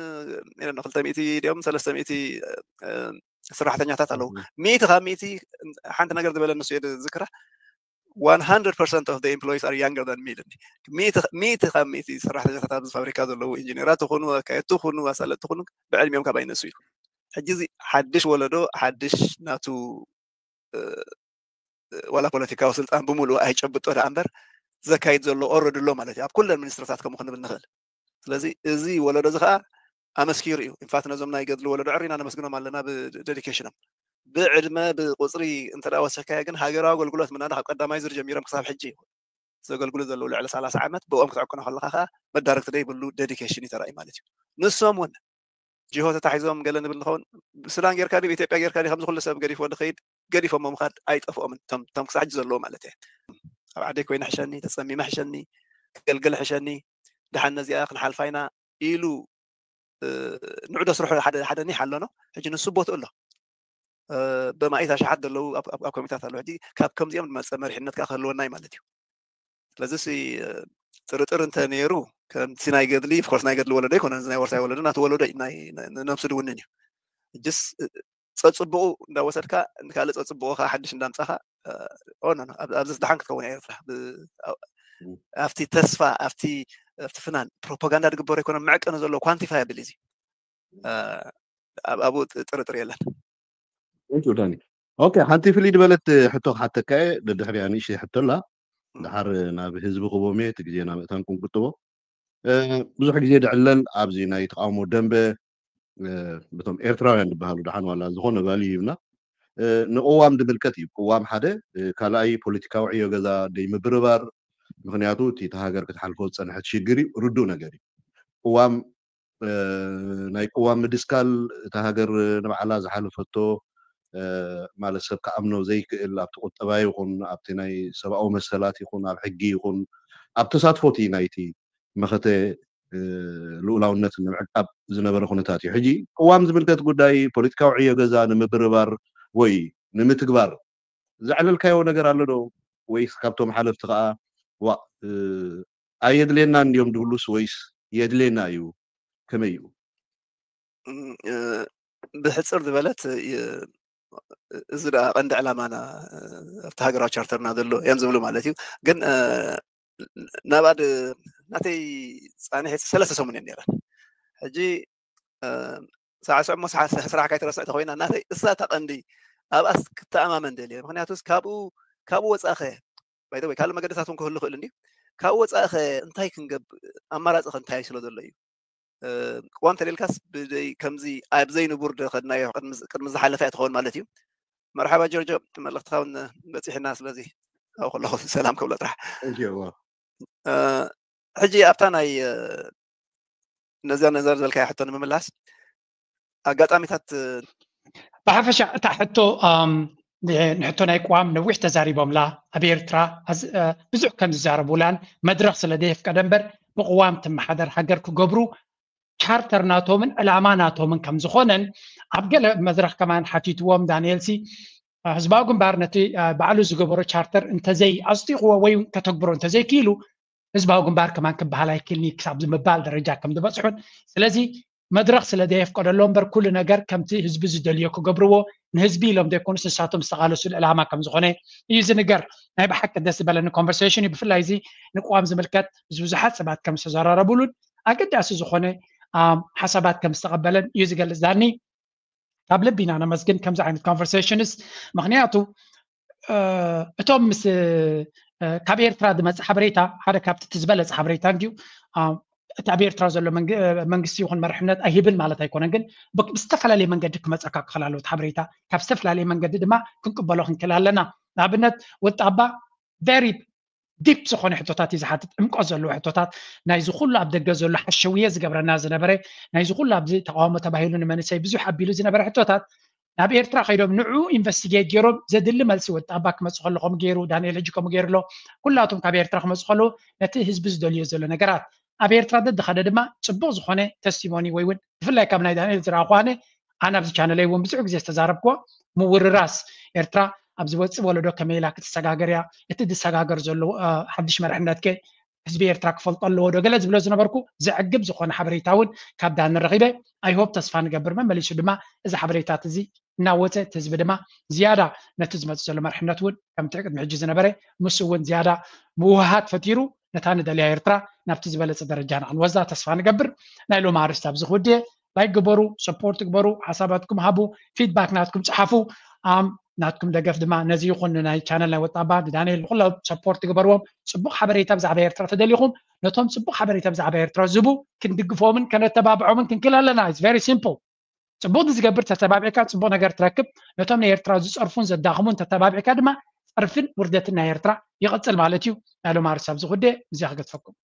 ክልተ ሚእቲ ድኦም ሰለስተ ሚእቲ ሰራሕተኛታት ኣለዉ ሚእቲ ካብ ሚእቲ ሓንቲ ነገር ዝበለ ንሱ እየ ዝክራ one hundred percent of the employees are younger than me ሚእቲ ካብ ሚእቲ ሰራሕተኛታት ኣብዚ ፋብሪካ ዘለዉ ኢንጂነራት ትኹኑ ኣካየድቲ ትኹኑ ኣሳለጥቲ ትኹኑ ብዕድሚኦም ካብ ኣይነሱ እዩ ሕጂ እዚ ሓድሽ ወለዶ ሓድሽ ናቱ ዋላ ፖለቲካዊ ስልጣን ብምሉእ ኣይጨብጦ ደኣ እምበር ዘካይድ ዘሎ ኦረዲ ኣሎ ማለት እዩ ኣብ ኩለን ሚኒስትርታት ከምኡ ክንብል ንኽእል ስለዚ እዚ ወለዶ እዚ ከዓ ኣመስኪሩ እዩ ኢንፋክት ነዞም ናይ ገድሊ ወለዶ ዕሪና ነመስግኖም ኣለና ብደዲኬሽኖም ብዕድመ ብቁፅሪ እንተ ወሲሕካዮ ግን ሃገራዊ ኣገልግሎት ምናዳ ካብ ቀዳማይ ዙር ጀሚሮም ክሳብ ሕጂ ዘገልግሉ ዘለዉ ልዕሊ ሰላሳ ዓመት ብኦም ክትዕቅኖ ከለካ ከዓ መዳረግቲ ዘይብሉ ደዲኬሽን እዩ ተራእዩ ማለት እዩ ንሶም እውን ጅሆ ተታሒዞም ገለ ንብል ንኸውን ብሱዳን ጌርካ ድዩ ኢትዮጵያ ጌርካ ድዩ ከምዚ ኩሉ ሰብ ገዲፎ ድኸይድ ገዲፎሞ ምኻድ ኣይጠፍኦምን ቶም ክሳዕ ሕጂ ዘለዉ ማለት እየ ኣብ ዓደይ ኮይነ ሕሸኒ ተፀሚመ ሕሸኒ ክገልግል ሕሸኒ ድሓን ነዚኣ ክንሓልፋ ኢና ኢሉ ንዑዶ ስርሑ ሓደ ሓደ ኒሕ ኣሎኖ ሕጂ ንሱ ቦትኡ ኣሎ በማኢት ኣሽሓት ዘለዉ ኣብ ኮሚታት ኣለዉ። ሕጂ ካብ ከምዚኦም ዝመፀ መሪሕነት ከዓ ክህልወና እዩ ማለት እዩ። ስለዚ ጥርጥር እንተ ነይሩ ከምቲ ናይ ገድሊ፣ ኦፍኮርስ ናይ ገድሊ ወለዶ ኣይኮነን፣ ናይ ወርሳይ ወለዶ ናቲ ወለዶ ነብሱ ድውንን እዩ። ጅስ ፀፅቡቑ እንዳወሰድካ ካልእ ፀፅቡቑ ከዓ ሓድሽ እንዳምፃኻ ኣብዚ ዝደሓን ክትከውን እያ ኤርትራ። ኣብቲ ተስፋ ኣብቲ ኣብቲ ፍናን ፕሮፓጋንዳ ዝግበሩ ኣይኮነን፣ መዕቀኒ ዘለዎ ኳንቲፋያብል እዚ ኣብኡ ጥርጥር የለን። ዳኒ፣ ኦኬ፣ ሓንቲ ፍልይ ዝበለት ሕቶ ክሓተካ እየ። ደድሕሪያ ንእሽተይ ሕቶ ኣላ። ድሓር ናብ ህዝቢ ክቦም እየ፣ እቲ ግዜና ምእታን ክንቁጥቦ። ብዙሕ ግዜ ድዕለል ኣብዚ ናይ ተቃውሞ ደንበ በቶም ኤርትራውያን ዝበሃሉ ደሓን ዋላ ዝኾነ ቫልዩ ሂብና ንቅዋም ዝምልከት እዩ። ቅዋም ሓደ፣ ካልኣይ ፖለቲካዊ ዕዮ ገዛ ደይ ምብርባር። ምክንያቱ እቲ እታ ሃገር ክትሓልፎ ዝፀንሐት ሽግር እዩ፣ ርዱእ ነገር እዩ። ቅዋም ናይ ቅዋም ምድስካል እታ ሃገር ንባዕላ ዝሓለፈቶ ማለት ሰብ ክኣምኖ ዘይክእል ኣብቲ ቁጠባ ይኹን ኣብቲ ናይ ሰብኣዊ መሰላት ይኹን ኣብ ሕጊ ይኹን ኣብ ተሳትፎቲ ናይቲ መኸተ ልኡላውነት ንምዕቃብ ዝነበረ ኩነታት እዩ። ሕጂ ቅዋም ዝምልከት ጉዳይ ፖለቲካዊ ዕዮ ገዛ ንምብርባር ወይ ንምትግባር ዘዕለልካዮ ነገር ኣሎ ዶ? ወይስ ካብቶም ሓለፍቲ ከዓ ዋ ኣየድልየና እንዲዮም ድብሉስ ወይስ የድልየና እዩ? ከመይ እዩ? ብሕፅር ዝበለት እዚ ደኣ ቀንዲ ዕላማና ኣብቲ ሃገራዊ ቻርተርና ዘሎ እዮም ዝብሉ ማለት እዩ። ግን ናብኣ ናተይ ፃንሒት ሰለስተ ሰሙን እየን ነይረን። ሕጂ ሳዕስዕ እሞ ስራሕ ካይትረስዕ ተኮይና ናተይ እሳ እታ ቀንዲ ኣብኣስ ክተኣማመን ደልየ። ምክንያቱስ ካብኡ ካብኡ ወፃኸ ባይተወይ ካልእ መገድታት እውን ክህሉ ክእል እንዲ ካብኡ ወፃእኸ እንታይ ክንገብ ኣማራፂ ከ እንታይ ስለ ዘሎ እዩ። ቅዋም ተሌልካስ ብዘይ ከምዚ ኣብ ዘይንቡር ከድናዮ ቅድሚ ዝሓለፈ እያ ትኸውን ማለት እዩ። መርሓባ ጆርጆ፣ መልእክትካ እውን በፂሕና። ስለዚ ኣብኡ ከለኹ ሰላም ከብሎ ጥራሕ። ሕጂ ኣብታ ናይ ነዚያ ነዘር ዝበልካያ ሕቶ ንምምላስ ኣጋጣሚታት ብሓፈሻ እታ ሕቶ ንሕቶ ናይ ቅዋም ነዊሕ ተዛሪቦምላ። ኣብ ኤርትራ ብዙሕ ከም ዝዛረቡላን መድረክ ስለ ዘየፍቀደ እምበር ብቅዋም ትመሓደር ሃገር ክገብሩ ቻርተር ናቶምን ዕላማ ናቶምን ከም ዝኾነን ኣብ ገለ መድረክ ከማን ሓቲትዎም ዳንኤል ሲ ህዝባዊ ግንባር ነቲ ባዕሉ ዝገበሮ ቻርተር እንተዘይ ኣፅዲቕዎ ወይ ከተግብሮ እንተዘይክኢሉ ህዝባዊ ግንባር ከማን ክበሃል ኣይክእልኒ ክሳብ ዝምባል ደረጃ ከም ዝበፅሑን ስለዚ መድረክ ስለ ዘየፍቀደሎ እምበር ኩሉ ነገር ከምቲ ህዝቢ ዝደልዮ ክገብርዎ ንህዝቢ ኢሎም ዘይኮኑስ ንሳቶም ዝተቃለሱሉ ዕላማ ከም ዝኾነ እዩ ዝንገር። ናይ ብሓቂ ደስ ዝበለኒ ኮንቨርሴሽን እዩ። ብፍላይ እዚ ንቅዋም ዝምልከት ምስ ብዙሓት ሰባት ከም ዝተዘራረቡሉን ኣገዳሲ ዝኾነ ሓሳባት ከም ዝተቀበለን እዩ ዝገልፅ። ዳኒ ካብ ልቢ ኢና ነመስግን ከምዚ ዓይነት ኮንቨርሴሽንስ ምክንያቱ እቶም ምስ ካብ ኤርትራ ዝመፅእ ሓበሬታ ሓደ ካብቲ እቲ ዝበለፀ ሓበሬታ እንድዩ። እቲ ኣብ ኤርትራ ዘሎ መንግስቲ ይኹን መርሕነት ኣይህብን ማለት ኣይኮነን፣ ግን ብዝተፈላለየ መንገዲ ክመፀካ ክኽእል ኣለዎ። እቲ ሓበሬታ ካብ ዝተፈላለየ መንገዲ ድማ ክንቅበሎ ክንክእል ኣለና። ንኣብነት ወጣባ ቨሪ ዲፕ ዝኾነ ሕቶታት እዩ ዝሓትት፣ ዕምቆት ዘለዎ ሕቶታት ናይዚ ኩሉ ኣብ ደገ ዘሎ ሓሸውየ ዝገብረና ዝነበረ ናይዚ ኩሉ ኣብዚ ተቃውሞ ተባሂሉ ንመንእሰይ ብዙሕ ኣቢሉ ዝነበረ ሕቶታት ናብ ኤርትራ ከይዶም ንዕኡ ኢንቨስቲጌት ገይሮም ዘድሊ መልሲ ወዲ ኣባ ክመፁ ከሎ ከምኡ ገይሩ ዳንኤል ሕጂ ከምኡ ገይሩ ኣሎ ኩላቶም ካብ ኤርትራ ክመፁ ከለዉ ነቲ ህዝቢ ዝደልዮ ዘሎ ነገራት ኣብ ኤርትራ ደድኸደ ድማ ፅቡቅ ዝኾነ ተስቲሞኒ ወይ እውን ብፍላይ ካብ ናይ ዳንኤል ዝረኣኹ ኣነ ኣነ ኣብዚ ቻነለይ እውን ብዙሕ ግዜ ዝተዛረብክዎ ምውርራስ ኤርትራ ኣብ ዝወፅእ ወለዶ ከመይ ኢላ ክትሰጋገር እያ እቲ ዝሰጋገር ዘሎ ሓድሽ መርሕነት ከ ህዝቢ ኤርትራ ክፈልጦ ኣለዎ ዶ ገለ ዝብሎ ዝነበርኩ ዘዕግብ ዝኾነ ሓበሬታ እውን ካብ ዳኒ ረኺበ። ኣይሆፕ ተስፋ ንገብር መመሊሱ ድማ እዚ ሓበሬታት እዚ እናወፀ እቲ ህዝቢ ድማ ዝያዳ ነቲ ዝመፅእ ዘሎ መርሕነት እውን ከምቲ ቅድሚ ሕጂ ዝነበረ ምስ እውን ዝያዳ ምውሃሃድ ፈጢሩ ነታ ንደልያ ኤርትራ ናብቲ ዝበለፀ ደረጃ ንክንወስዳ ተስፋ ንገብር። ናይ ሎም ኣርስቲ ኣብዚ ክውድየ ላይክ ግበሩ፣ ሰፖርት ግበሩ፣ ሓሳባትኩም ሃቡ፣ ፊድባክ ናትኩም ፀሓፉ። ኣም ናትኩም ደገፍ ድማ ነዚ ይኹን ናይ ቻነል ናይ ወጣባ ንዳንኤል ንኩሎም ሰፖርት ግበርዎም። ፅቡቅ ሓበሬታ ብዛዕባ ኤርትራ ተደሊኹም ነቶም ፅቡቅ ሓበሬታ ብዛዕባ ኤርትራ ዝቡ ክንድግፎምን ከነተባብዖምን ክንክእል ኣለና። It's very simple። ፅቡቅ ዝገብር ተተባቢዕካ ፅቡቅ ነገር ትረክብ። ነቶም ንኤርትራ ዝፀርፉን ዘዳኽሙን ተተባቢዕካ ድማ ፀርፍን ውርደትን ናይ ኤርትራ ይቐፅል ማለት እዩ። ናይ ሎም ኣርሳብ ዝኹዴ እዚኣ ክገትፈኩም።